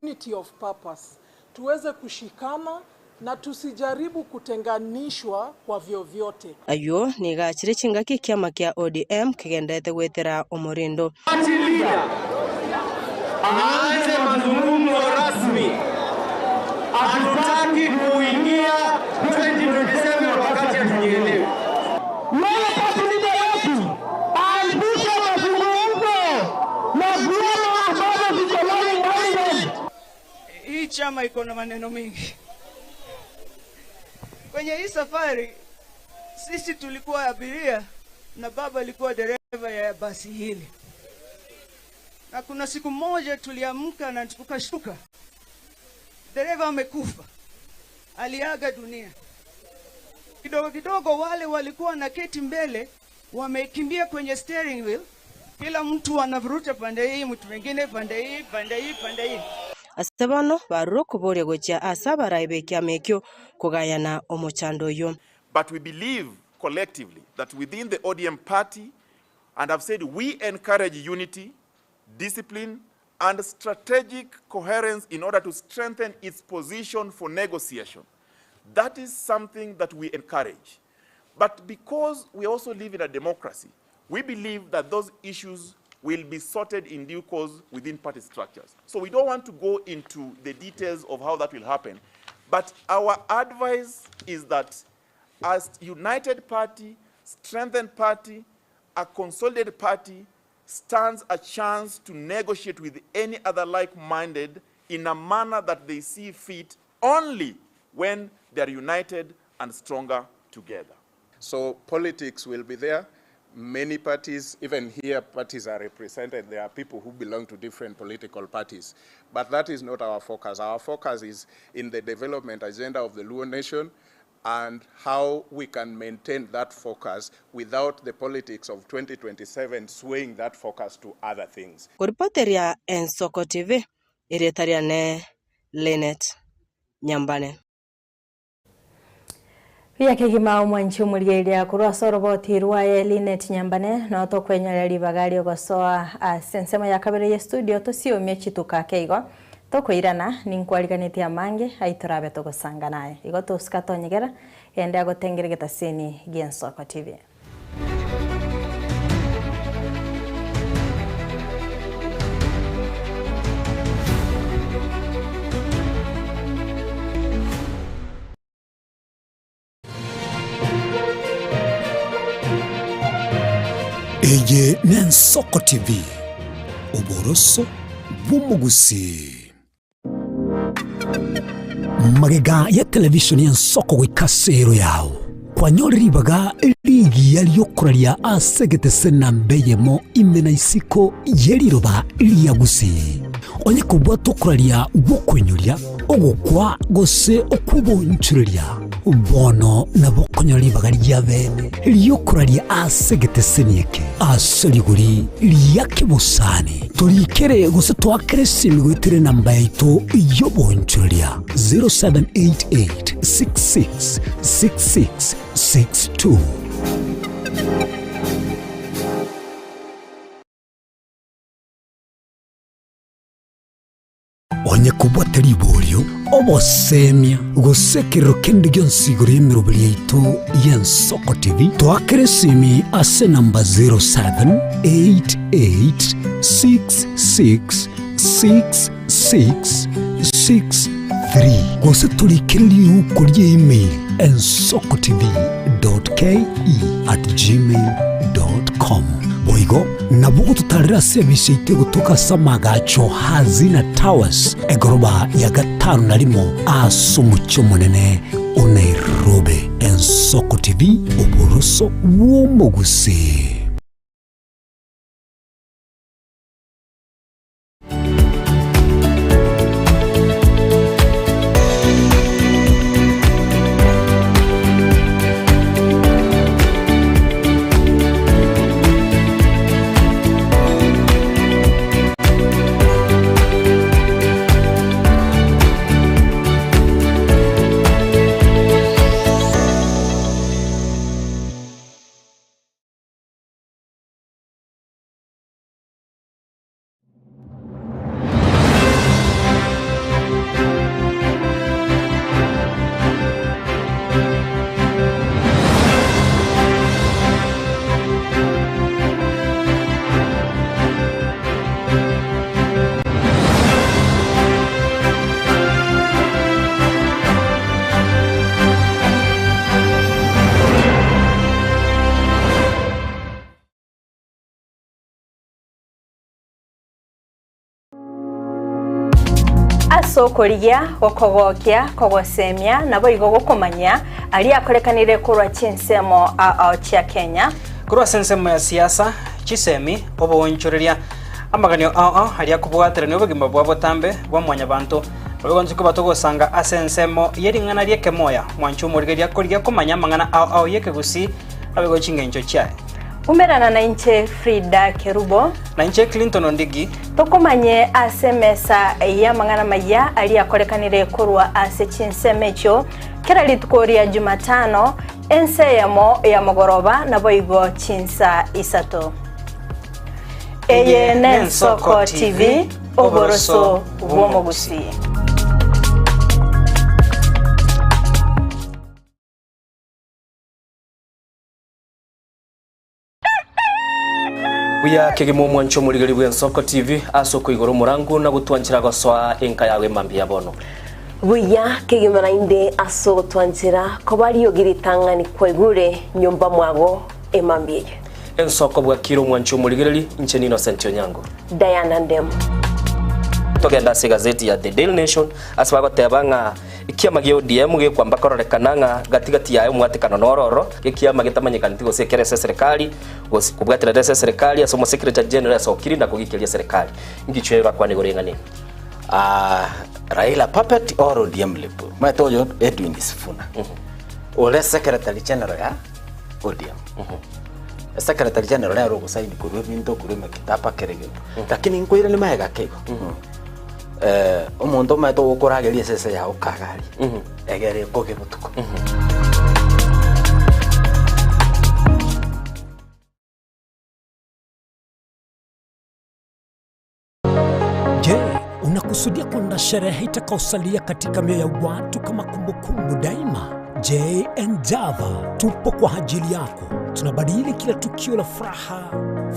unity of purpose, tuweze kushikana na tusijaribu kutenganishwa kwa vyovyote. Aywo nigo achire chingaki ekiama kia ODM kegenderete goetera omorendo. Aanze mazungumzo rasmi. Hatutaki kuingia 2027 wakati hatujielewi. Wewe party leader wetu aanzishe mazungumzo na vyama ambavyo viko like-minded. Hii chama iko na maneno mingi. Kwenye hii safari sisi tulikuwa abiria na baba alikuwa dereva ya basi hili. Na kuna siku moja tuliamka na tukashtuka, dereva amekufa, aliaga dunia. Kidogo kidogo wale walikuwa na keti mbele wamekimbia kwenye steering wheel, kila mtu anavuruta pande hii, mtu mwingine pande hii, pande hii, pande hii. Ase bono barure okoboria gochia ase abarai ba ekiama ekio kogayana omochando oyio. But we believe collectively that within the ODM party, and I've said we encourage unity, discipline, and strategic coherence in order to strengthen its position for negotiation. That is something that we encourage. But because we also live in a democracy, we believe that those issues will be sorted in due course within party structures. So we don't want to go into the details of how that will happen. But our advice is that as united party, strengthened party, a consolidated party stands a chance to negotiate with any other like-minded in a manner that they see fit only when they are united and stronger together. So politics will be there. Many parties, even here, parties are represented. There are people who belong to different political parties. But that is not our focus. Our focus is in the development agenda of the Luo nation and how we can maintain that focus without the politics of 2027 swaying that focus to other things. Koripoteria Ensoko TV, erieta riane Linet Nyambane. Buya kegima omwanchi omorigereria korwa ase oroboti rwaye Linet Nyambane no tokwenyorera ribaga riogosoa ase ensemo ya kabere ya studio tosiomie chituka ake igo tokoirana ninkwariganetie amange aitorabe togosanga naye igo tosika tonyegera ende agotengere getasini gia Ensoko TV. Eye n'Ensoko TV, oboroso bw'omogusii. Magega ya televishoni y'Ensoko goika ase ero yao. Kwanyorire ribaga rigiya ri'okoraria ase egetese namba eyemo ime na isiko ye riroba ria Gusii. Onye kobwata okoraria gw'okoinyoria, ogokwa gose okw'obonchoreria, bono nabo okonyora ribaga ri'abeene ri'okoraria ase egeteseni eke ase rigori ria kebosani. Torikere gose toakere esimi goetera enamba yaito y'obonchoreria 0788 66 66 62. Onye kobwate riborio, obosemia, gose ekerero kende gionsi igoro y'emeroberi yaito y'Ensoko TV, toakere esimi ase enamba 0788666663 gose torikere riuko rie email ensokotv.ke@gmail.com. Boigo Nabo gototarera ase ebise yaito egotoka ase amagacho Hazina Towers, egoroba ya gatano na rimo ase omochie omonene o Nairobi. Ensoko TV, oboroso bw'omogusii. Ase okorigia, gokogokia, kogosemia, naboigo gokomanyia aria akorekanire korwa chinsemo ao chia Kenya. Korwa ase ensemo ya siasa, chisemi, oboonchoreria, amaganio ao ao aria akobwaterania obogima bwa botambe bwa mwanyabanto, naboigo intwe koba togosanga ase ensemo ye ring'ana ri'ekemoya, mwanche omorigereria korigia komanya amang'ana ao ao y'ekegusii, naboigo chingencho chiaye. Umerana nainche Frida Kerubo. Nainche Clinton Ondigi. Tokomanye ase emesa y'amang'ana amayia aria akorekanire korwa ase chinsemo echio kera rituko ria Jumatano, ensa eyemo ya mogoroba naboigo chinsa isato. Eye n'Ensoko TV, oboroso bw'omogusii. Buya kegima omwancho omorigeri bw'Ensoko TV ase okoigora omorango na gotwanchera gosoa enka yago emambia ya bono. Buya kegima naende ase ogotwanchera koba riogi ritang'ani kwaigure nyomba mwago emambia eye. Ensoko bwakire omwancho omorigereri, inche n'Innocent Onyango. Diana Ndemo. Togende ase egazeti ya The Daily Nation ase bagoteba ng'a Ekiama gia ODM gekwamba kororekana ng'a gati gati yaye omwatekano noro ororo, ekiama getamanyekaneti gose ekere ase eserekari, gose kobwaterera ase eserekari ase omosecretary general asokiri na kogikeria eserekari. Ngichwe orakwane igoro y'eng'ana eye? Ah, Raila puppet or ODM lip. Omanyete oyo Edwin Sifuna ore secretary general ya ODM. Secretary general nere ogosaini korwa ebinto korwa emekitaba kera egento. Lakini nkoirania magega ake igo. Omonto omanyete ogokorageria esese yao okagaria, egere ekoge botuko. Je, unakusudia kwenda sherehe itakaosalia katika mioyo ya watu kama kumbukumbu daima? J and Java tupo kwa ajili yako. Tunabadili kila tukio la furaha,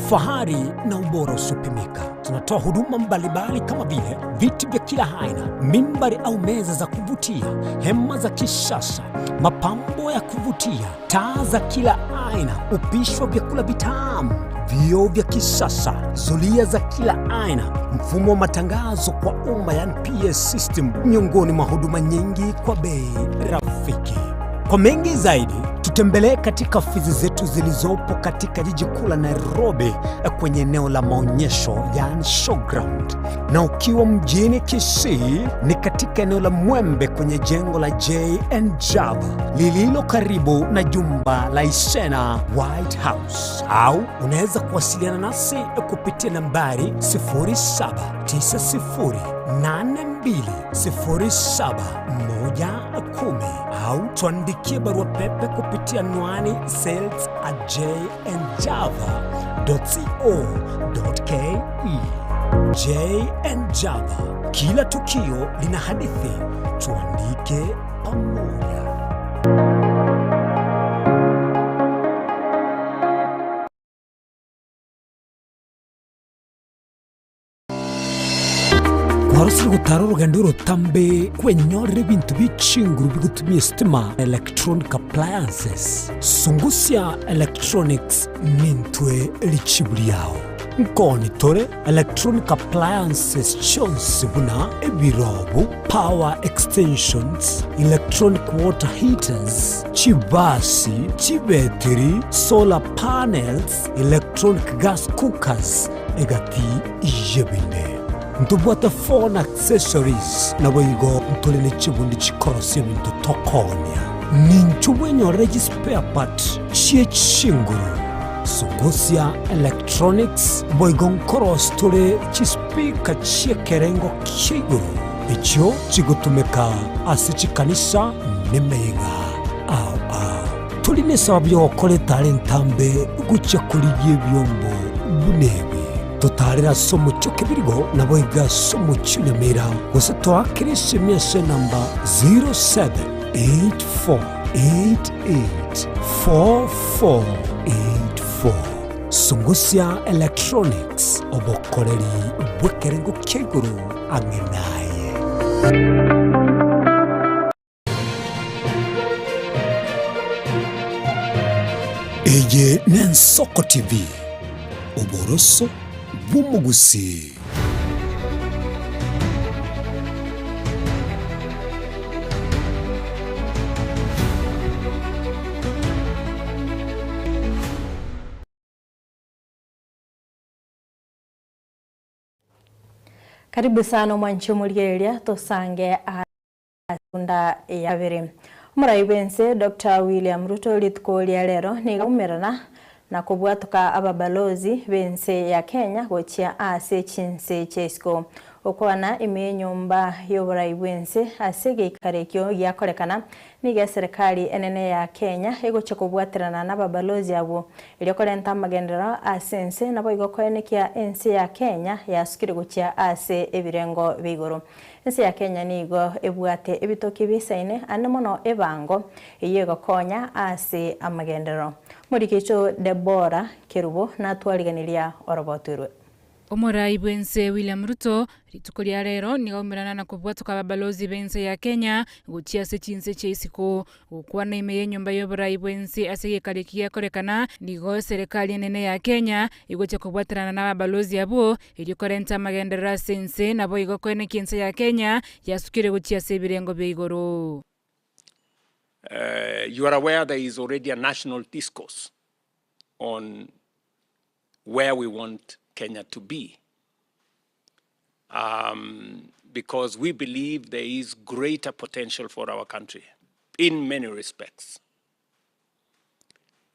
fahari na ubora usiopimika. Tunatoa huduma mbalimbali kama vile viti vya kila aina, mimbari au meza za kuvutia, hema za kisasa, mapambo ya kuvutia, taa za kila aina, upishi wa vyakula vitamu, vioo vya kisasa, zulia za kila aina, mfumo wa matangazo kwa umma yani PA system, miongoni mwa huduma nyingi kwa bei rafiki. Kwa mengi zaidi Tutembelee katika ofisi zetu zilizopo katika jiji kuu la Nairobi kwenye eneo la maonyesho yaani showground, na ukiwa mjini Kisii ni katika eneo la Mwembe kwenye jengo la JN Java lililo karibu na jumba la Isena White House, au unaweza kuwasiliana nasi kupitia nambari 0790820710 au tuandikie barua pepe kupitia anwani sales at jnjava.co.ke. JN Java, kila tukio lina hadithi, tuandike pamoja. Kwarosire gotara orogendo orotambe kwenyorera ebinto bie chinguru bigotumia esitima, electronic appliances. Sungusia Electronics nintwe richibu riao. Nkoni tore electronic appliances chionsi buna ebirobu, power extensions, electronic water heaters, chibasi, chibetiri, solar panels, electronic gas cookers, egati y'ebinde. Ntobwate phone accessories, naboigo ntore ne chibundi chikorosia ebinto tokoonia. Ninchwo bwenyorere chispare part chie chinguru, Sungusia Electronics, boigo nkorosia tore chispeaker chi'ekerengo kia igoro, echio chigotumeka ase chikanisa nemeyega ao ao. Tori nesababu y'ogokora etara entambe gochia korigia ebiombo buna ebi. Totaarere ase omochie o kebirigo, naboigo ase omochie o Nyamira, gose toakere esemi ase enamba 0784884484. Sungusia Electronics, obokoreri bw'ekerengo kia igoro ang'e naye. Eye n'Ensoko TV, oboroso bw'omogusii. Karibu sana omwanchi omorigereria tosange Unda ya kabere. Omorai bw'ense Doctor William Ruto rituko ria rero nigo aumerana na kobwatoka ababalozi b'ense ya Kenya gochia ase chinse chia isiko. Okwana ime y'enyomba y'oborai bw'ense ase egeikaro ekio giakorekana nigo eserekari enene ya Kenya egochia kobwaterana nababalozi abwo erio korenta amagenderero ase ense naboigo koenekia ense ya Kenya yasukire gochia ase ebirengo bia igoro. Ense ya Kenya nigo ebwate ebitoki bisaine ande mono ebango eyio egokonya ase amagenderero. Omorikecho Debora Kerubo natwariganiria oroboto erwe. Omorai bw'ense William Ruto rituko ria rero nigo aumerana na kobwatoka ababalozi b'ense ya Kenya gochia ase chinse chia isiko. Gokwana ime y'enyomba y'oborai bw'ense ase egekari eki gekorekana, nigo eserekari enene ya Kenya egochia kobwaterana n'ababalozi abwo erio korenta amagenderero ase ense naboigo koenekia ense ya Kenya yasukire gochia ase ebirengo bia igoro. You are aware there is already a national discourse on where we want Kenya to be um, because we believe there is greater potential for our country in many respects.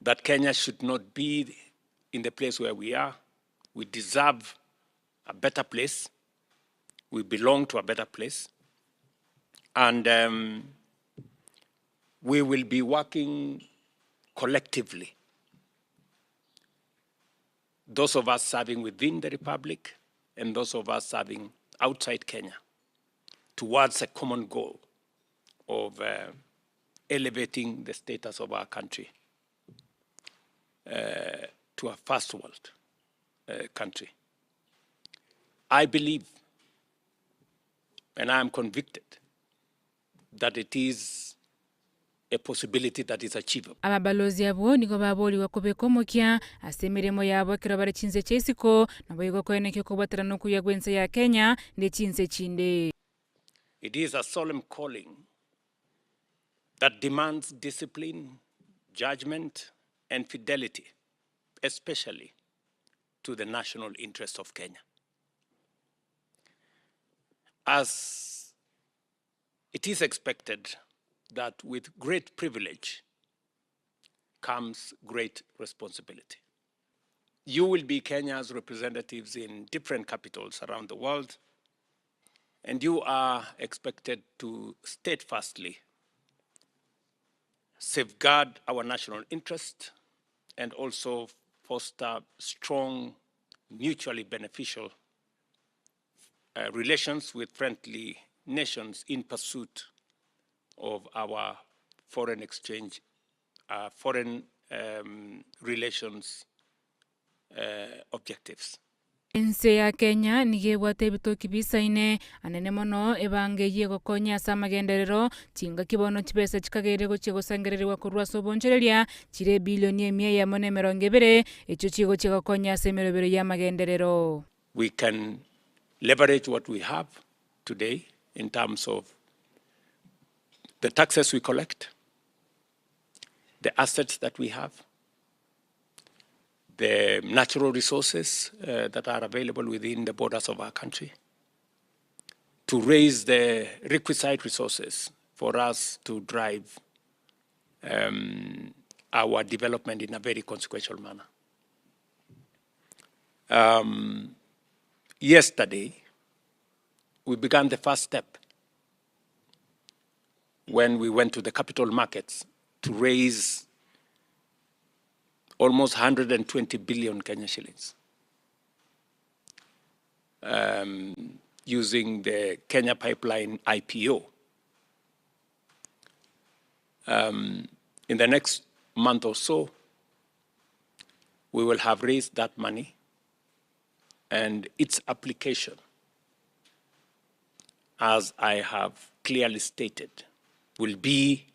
That Kenya should not be in the place where we are. We deserve a better place. We belong to a better place. And um, we will be working collectively. Those of us serving within the Republic and those of us serving outside Kenya towards a common goal of uh, elevating the status of our country uh, to a first world uh, country. I believe and I am convicted that it is a possibility that is achievable. Ababalozi abwo nigo baborigwe kobeka omokia ase emeremo yabo ekero bare chinse chia isiko, naboigo koenekia okobwaterana okuya gw'ense ya Kenya ne chinse chinde. It is a solemn calling that demands discipline, judgment, and fidelity, especially to the national interest of Kenya. As it is expected that with great privilege comes great responsibility. You will be Kenya's representatives in different capitals around the world, and you are expected to steadfastly safeguard our national interest and also foster strong, mutually beneficial relations with friendly nations in pursuit of our foreign exchange, foreign relations objectives. Ense ya Kenya nigo ebwate ebitoki bisaine, anene mono ebango eyio egokonya ase amagenderero, chingaki bono chibesa chikageire gochia gosangererigwa korwa ase obonchoreria chire ebilioni emia eyemo na emerongo ebere, echio chigochia gokonya ase emerobero y'amagenderero. We can leverage what we have today in terms of the taxes we collect, the assets that we have, the natural resources that are available within the borders of our country, to raise the requisite resources for us to drive our development in a very consequential manner. Yesterday, we began the first step when we went to the capital markets to raise almost 120 billion Kenya shillings using the Kenya Pipeline IPO. In the next month or so, we will have raised that money and its application, as I have clearly stated, will be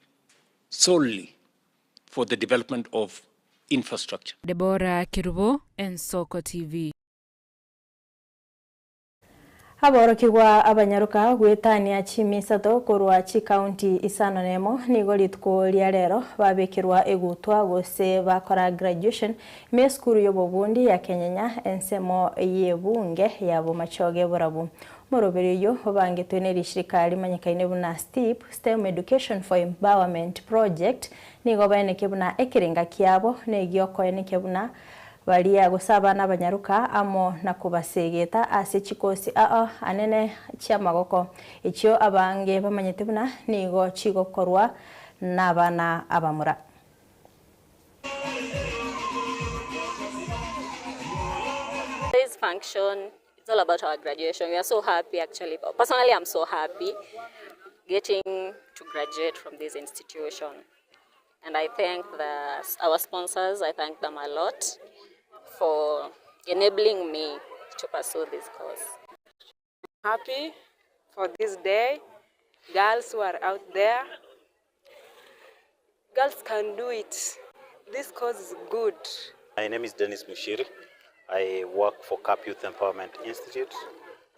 solely for the development of infrastructure. Deborah Kerubo, Ensoko TV. Aborokigwa abanyaroka goetania chimisato korwa chikaunti isano nemo nigo rituko ria rero babekerwa egutwa gose bakora graduation ime esukuru y'obobundi ya Kenyenya ensemo y'ebunge ya Bomachoge Borabu. Omoroberi oyio obangetwe ne rishirika rimanyekaine buna STEEP, STEM Education for Empowerment Project, nigo baeneke buna ekerenga kiabo na egiokoenekia buna baria gose abana abanyaroka amo na kobasegeta ase chikosi aa anene chi'amagoko echio abange bamanyete buna nigo chigokorwa nabana abamura. Today's function is all about our graduation. We are so happy actually. Personally, I'm so happy getting to graduate from this institution. And I thank our sponsors, I thank them a lot for enabling me to pursue this course. Happy for this day. Girls who are out there, girls can do it. This course is good. My name is Dennis Mushiri. I work for CAP Youth Empowerment Institute.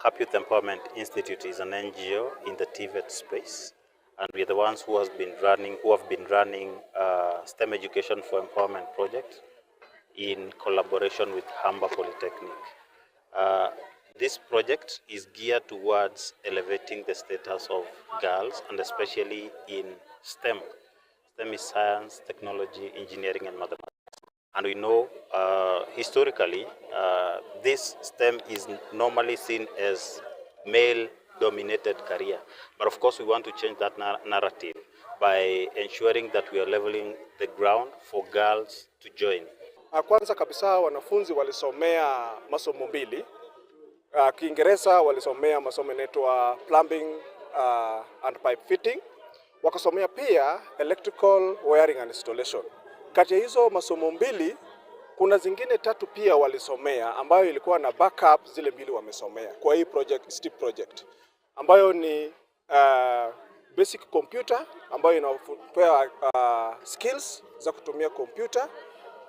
CAP Youth Empowerment Institute is an NGO in the TVET space, and we are the ones who has been running, who have been running STEM Education for Empowerment project in collaboration with Humber Polytechnic. This project is geared towards elevating the status of girls, and especially in STEM. STEM is science, technology, engineering, and mathematics. And we know historically this STEM is normally seen as male-dominated career. But of course, we want to change that narrative by ensuring that we are leveling the ground for girls to join. Kwanza kabisa wanafunzi walisomea masomo mbili. Kiingereza walisomea masomo inaitwa plumbing and pipe fitting. Wakasomea pia electrical wiring and installation. Kati ya hizo masomo mbili kuna zingine tatu pia walisomea ambayo ilikuwa na backup zile mbili wamesomea kwa hii project, STEEP project ambayo ni basic computer ambayo inapea skills za kutumia computer.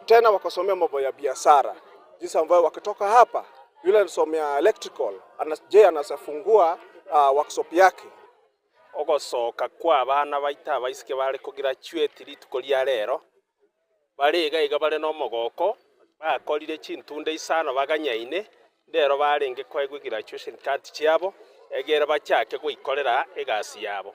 Tena wakasomea mambo ya biashara, jinsi ambayo wakitoka hapa yule anasomea electrical je, anaweza workshop yake. Ogosoka kwa abana baita abaiseke bare kugraduate rituko ria rero Bare iga iga bare nomogoko, bakorire chintunda isano baganyaine, ndero barenge koegwa egraduation card chiabo, egere bachake goikorera egasi yabo.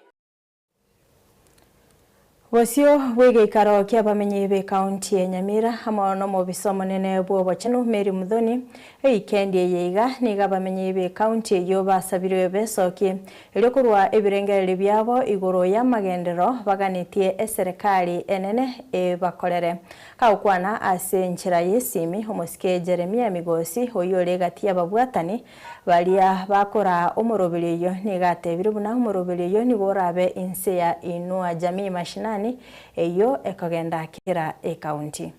Bosio bw'egeikaro ki'abamenyi b'ekaunti ya Nyamira amo nomobisa omonene bw'obochenu Mary Muthoni, Ewikendi eye iga nigo abamenyi b'ekaunti eyio basabirwe besokie erio korwa ebirengererio biabo igoro y'amagenderero baganetie eserekari enene ebakorere. Kagokwana ase enchera y'esimi, omosike Jeremia Migosi oyio ore egati y'ababwatani Baria bakoraa omoroberio oyio nigo atebire buna omoroberio oyio nigo orabe inse ya Inua Jamii Mashinani eyio ekogenda kera ekaunti.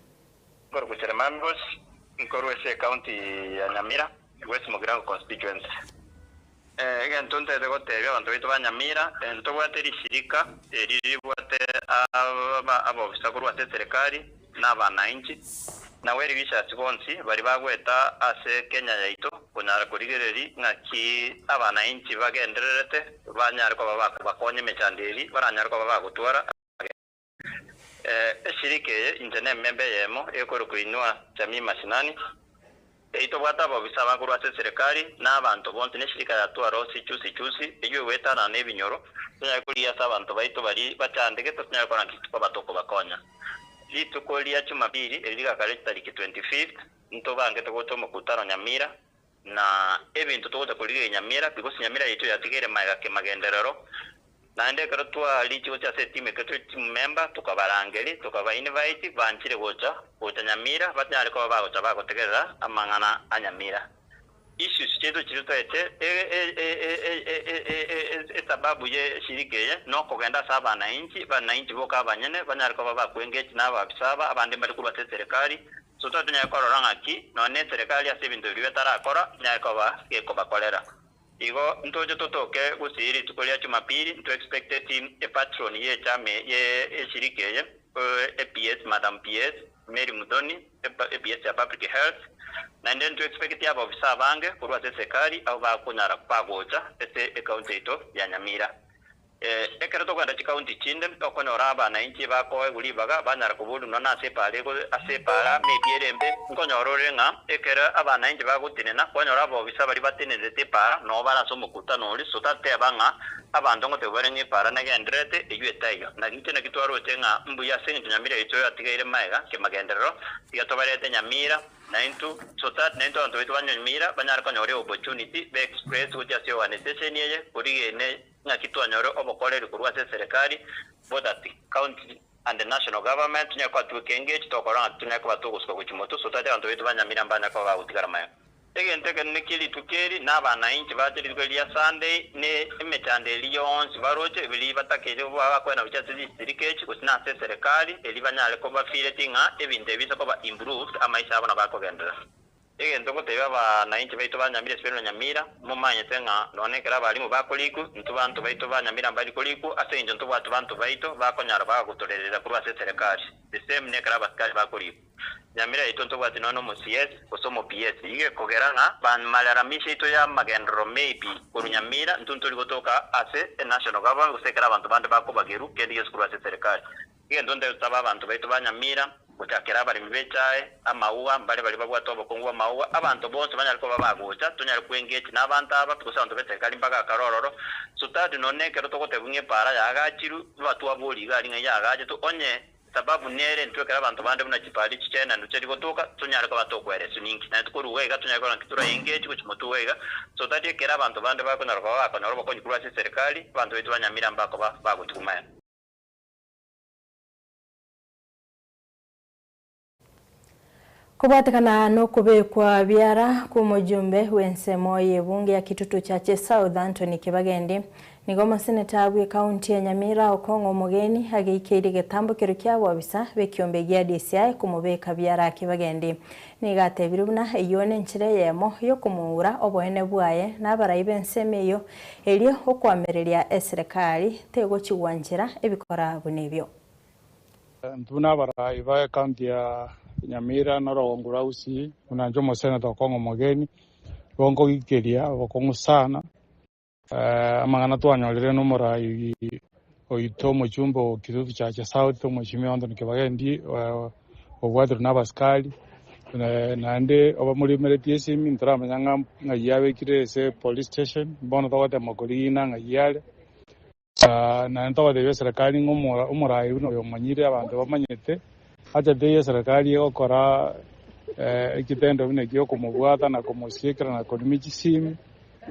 Nkorokwa Jeremiah Migosi, nkorwa ase ecounty ya Nyamira, West Mugirango constituency. Egento ntagete gotebia abanto baito ba Nyamira, ntobwate rishirika eri ribwate abofisa korwa ase eserekari na abanainchi, na well wishers bonsi baria bagoeta ase Kenya yaito konyara korigereria ng'aki abanainchi bagendererete banyare koba bakobakonya emechando eri baranyare koba bagotwara Eshirika eye inche nememba eyemo ekorokwa Inua Jamii Mashinani, eyio tobwate abobisa abakorwa ase eserekari na abanto bonsi, neshirika ya Twarosi Chusi Chusi, eyio egoetanana nebinyoro, tonyare korigia ase abanto baito baria bachandegete tonyare korora nki tokoba tokobakonya. Rituko ria Jumapili eri rigakare chitariki 25th, ntobangete gocha omokutano Nyamira, na ebinto togocha korigereria Nyamira, because Nyamira yaito yatigaire magega kemagenderero, Naende ekero twarichie gochia ase etimu ekero tore team member tokabarangeria, tokaba invite banchire gocha, gocha Nyamira banyare koba bagocha bagotegerera amang'ana a Nyamira. Issues chiaito chiria toete esababu ye eshirika eye nokogenda ase abanainchi, abanainchi boka abanyene banyare koba bakwe engage na abaafisa aba, abande mbare korwa ase eserekari, so totonyare korora ng'aki nonya ne eserekari ase ebinto biria batarakora enyare koba gekobakorera. Igo ntoche totoke gusii rituko ria Jumapili, nto expecteti e patron ye echama ye eshirika eye, e PS, Madam PS, Mary Muthoni, e PS ya Public Health, naende nto expecti abaofisa abange korwa ase eserikali abwo bakonyara bagocha ase ecounty yaito ya Nyamira. Ekero tokogenda chikaunti chinde, okonyora abanainchi bakoegwa ribaga banyara koborunwa na ase epaara ego ase epaara maybe ere embe, nkonyora ore ng'a ekero abanainchi bagotenena, kwanyora abobisa baria batenenerete epaara noo bare ase omokutano oria, so tateba ng'a abanto ngotebwa bare ng'a epaara negendererete, eyio etaiyo. Naki inche naki twaroche ng'a mbuya ase eng'encho Nyamira yaito yatigaire maega kemagenderero, tiga tobarete Nyamira, Naintwe, so that naintwe abanto baito ba Nyamira banyare konyora eopportunity be express gochia ase eorganisation eye korigia Ng'aki twanyore obokoreri korwa ase eserekari, both at county and the national government, tonyare koba tweka engage tokora ng'a tonyare koba togosuka gochia motwe so that abanto baito ba Nyamira mbanyare koba bagotigara magega. Egento ekenene kie rituko eri na abanainchi bache rituko eri ria Sunday ne emechando eria yonsi baroche biri batakeire koba bakoenda gochia ase chisirika echi gose na ase eserekari eri banyare koba feeleti ng'a ebinto ebi biise koba improved amaisha abo nabo akogenderera. Egento ngotebia abanainchi baito ba Nyamira Esiberi na Nyamira, momanyete ng'a nonya ekero abalimu bakorikwa, intwe banto baito ba Nyamira mbari korikwa, ase engencho ntobwate banto baito bakonyara bagotorerera korwa ase eserekari. The same nekero abasikari bakorikwa. Nyamira yaito ntobwati nonya omo CS gose omo PS. Igo ekogera ng'a malalamisho aito ya amagenderero maybe korwa Nyamira intwe ntori gotoka ase e national government gose ekero abanto bande bakobagerwa kende gionsi korwa ase eserekari. Egento ntagosaba abanto baito ba Nyamira, gochakera abaremi b'echae, amauga, mbare baria babwate obokongu bw'amauga, abanto bonsi banyare koba bagocha, tonyare koengage nabanto aba, gose abanto b'eserekari mbagakare ororo, so that nonya nekero togotebwa ng'a epaara yaagachirwe, batwaborie iga aria ng'a yaagachetwe, onye sababu nere intwe ekero abanto bande buna chipaara echi chiaye naende chiari gotoka, tonyare koba tokoereswa ninki? Naende tokorwa iga iga tonyare korora nki tora engage gochia motwe iga iga, so that ekero abanto bande bakonyara koba bakonyora obokonyi korwa ase eserekari, abanto baito ba Nyamira mbakoba bagotigwa magega. Kobwatekana nokobekwa biara kw'omojumbe bw'ensemo y'ebunge ya Kitutu Chache South Anthony Kibagendi, nigo omoseneta bw'ekaunti ya Nyamira Okong'o Omogeni ageikeirie egetambokero kia bobisa b'ekiombe gia DCI komobeka biara Kibagendi. Nigo atebire buna eyio nenchera eyemo yokomoura oboene bwaye na abarai b'ensemo eyio erio okoamereria eserekari tegochigwa nchera ebikora buna ebio. Intwe buna abarai ba ecounty ya Nyamira na orogongo rwa Gusii, buna inche omosenator Okong'o Omogeni, nigo nkogikeria obokong'u sana, amang'ana twanyorire na omorai oito omochumbe o Kitutu Chache South, Omweshimiwa Anthony Kibagendi, Obwatirwe na abasikari, naende obamorimeretie esimi, ntoramanya ng'a ng'ai abekire ase police station, bono togotema korigina ng'ai are. Naende togotebia eserekari ng'a omorai buna oyo omanyire abanto bamanyete, acha teiyo eserekari egokora ekitendo buna ekio okomobwata na komosiekera na korimia chisimi,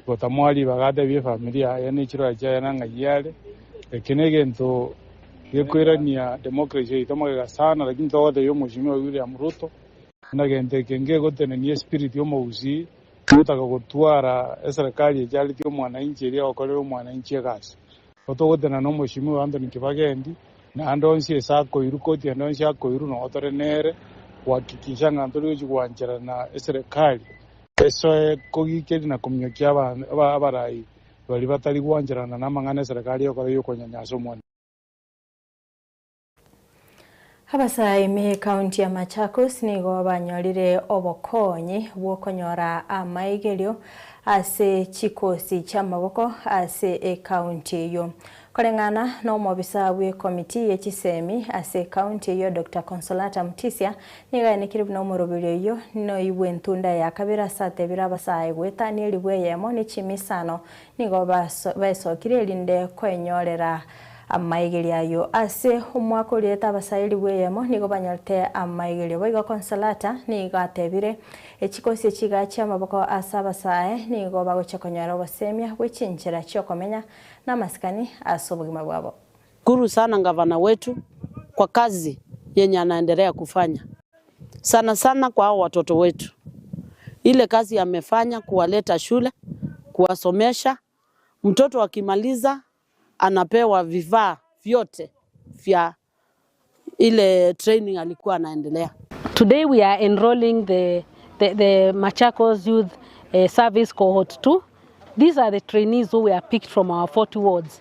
gotamoa ribaga atebie efamiri yaye ne chiroya chiaye na ng'ai are. Eke negento gekoirania democracy yaito magega sana, lakini togotebia omweshimiwa William Ruto, buna gento eke ngegotenenia espirit ya omogusii, Togotaka gotwara eserekari echaretie omwananchi eria egokorera omwananchi egasi. Igo togotenena na Omweshimiwa Anthony Kibagendi, naende onsi ase akoirwa koti ende onsi akoirwa nogo tore nere gohakikisha ng'a ntori gochia goancherana eserekari esoe kogikeria na kominyokia abarai baria batari goancherana namang'ana eserekari egokora yokonyanyasa omwananchi. Abasae ime ekaunti ya Machakos nigo banyorire obokonyi bw'okonyora amaigerio ase chikosi chi'amaboko ase ekaunti eyio. Koreng'ana n'omobisa bw'ekomiti ye chisemi ase ekaunti eyio Doctor Consolata Mutisia nigo aenekire buna omoroberio oyio noibwe entunda ya kabere ase atebire abasae goetania elibu eyemo ne chimisano nigo baesokire erinde koenyorera Amaigerio ayio ase omwaka oriete Abasaeli bw'eyemo nigo banyorete amaigerio. Boigo Consolata nigo atebire, Echikosi echiga chi'amaboko ase abasae nigo bagochia konyora obosemia bwe chinchera chi'okomenya namasikani ase obogima bwabo. Shukuru sana gavana wetu kwa kazi yenye anaendelea kufanya sana sana kwa hao watoto wetu, ile kazi amefanya kuwaleta shule, kuwasomesha. Mtoto akimaliza anapewa vifaa vyote vya ile training alikuwa anaendelea. Today we are enrolling the Machakos Youth Service Cohort 2. These are the trainees who were picked from our 40 wards.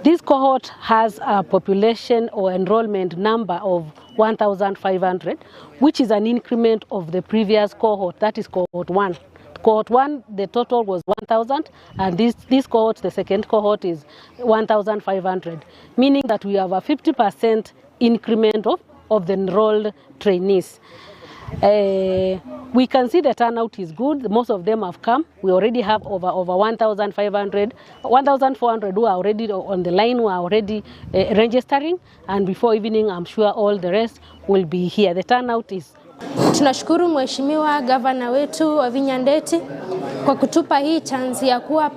This cohort has a population or enrollment number of 1,500, which is an increment of the previous cohort, that is cohort 1. Cohort 1, the total was 1,000, and this cohort, the second cohort, is 1,500, meaning that we have a 50% increment of the enrolled trainees. We can see the turnout is good. Most of them have come. We already have over 1,500, 1,400 who are already on the line, who are already registering, and before evening, I'm sure all the rest will be here. The turnout is Tunashukuru Mheshimiwa Gavana wetu Wavinya Ndeti kwa kutupa hii chance ya kuwa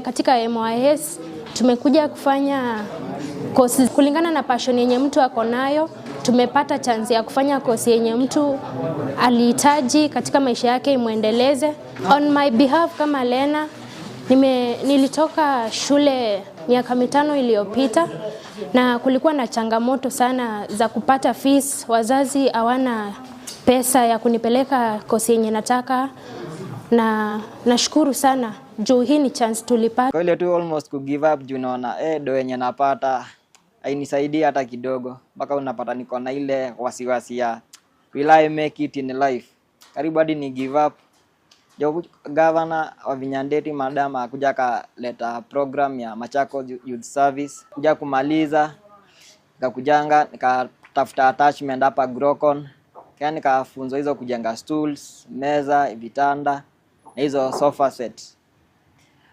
katika MYS. Tumekuja kufanya kosi kulingana na passion yenye mtu ako nayo. Tumepata chance ya kufanya kosi yenye mtu alihitaji katika maisha yake imwendeleze. On my behalf kama Lena, nilitoka shule miaka 5 iliyopita na kulikuwa na changamoto sana za kupata fees. Wazazi hawana pesa ya kunipeleka kosi yenye nataka, na nashukuru sana juu hii ni chance tulipata. Kwa ile tu almost ku give up juu naona do yenye napata hainisaidii hata kidogo, mpaka unapata niko na ile wasiwasi ya will I make it in life, karibu hadi ni give up. Jo, Governor Wavinya Ndeti madam akuja akaleta program ya Machakos Youth Service, kuja kumaliza nikakujanga nikatafuta attachment hapa Grocon, yani nikafunzwa hizo kujenga stools, meza, vitanda na hizo sofa set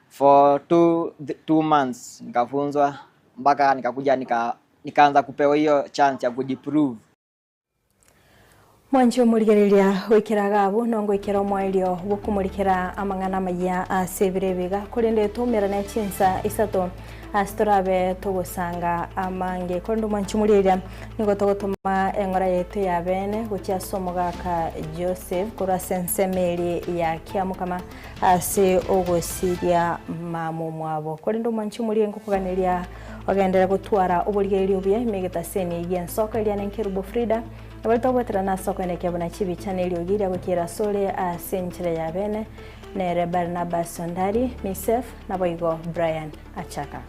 for two months nikafunzwa mpaka nikakuja nikaanza kupewa hiyo chance ya kujiprove. Mwanchi omurigereria gwikira gabu no ngwikira omwaerio gukumurikira amang'ana maya ase ebire ebiga korende tumerane chinsa isato ase torabe togosanga amange korende omwanchi omorigereria nigo togotoma eng'ora yetu ya bene gochia ase omogaka Joseph korwa ase ensemo eri ya Kiamokama ase ogosiria mamo mwabo korende omwanchi omorigereria ngokoganeria ogendere gotwara oborigereria obuya emegetaseni ya ensoko eria nenkerubo Frida abarito gwetera na soko ene buna chibicha neriogiria gokira sore ase enchera ya bene nere Barnabas Sondari Misef naboigo Brian Achaka.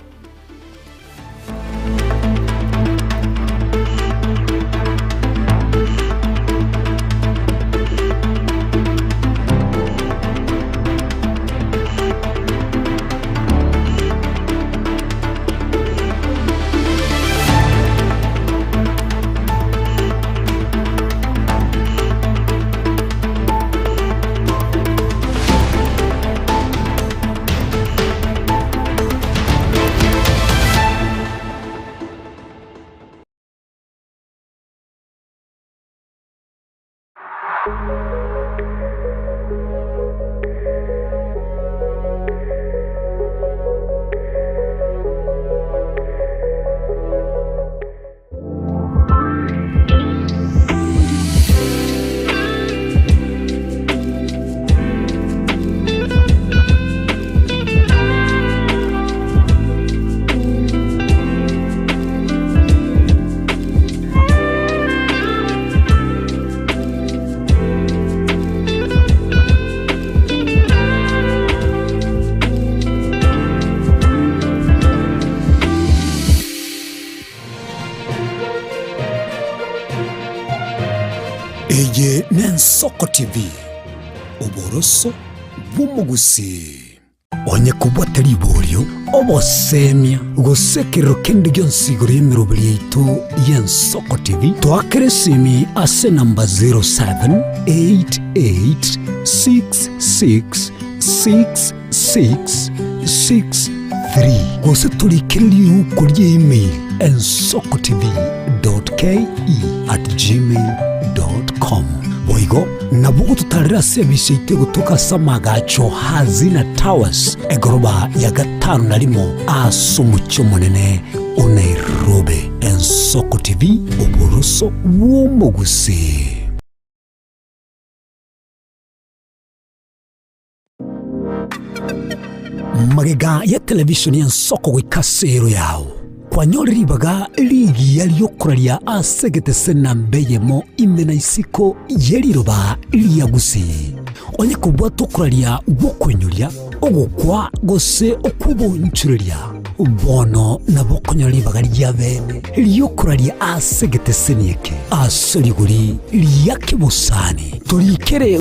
Eye n'Ensoko TV, oboroso bw'omogusii. Onye kobwate riborio, obosemia, gose ekerero kende gionsi igoro y'emeroberi yaito y'Ensoko TV, toakere esimi ase enamba 0788666663 gose torikere riuko ria email ensokotv.ke@gmail.com. Boigo nabo ogototarera ase ebisa yaito egotoka ase amagacho Hazina Towers, egoroba ya gatano na rimo ase omochie omonene o Nairobi. Ensoko TV, oboroso bw'omogusii. Magega ya televisheni y'ensoko goika ase ero yao, kwanyore ribaga rigiya ri'okoraria ase egetese namba eyemo ime na isiko ye riroba ria Gusii. Onye kobwata okoraria gw'okoinyoria, ogokwa gose okw'obonchoreria, bono nabo okonyora ribaga ria bene ri'okoraria ase egeteseni eke ase rigori ria kebosani. Torikere.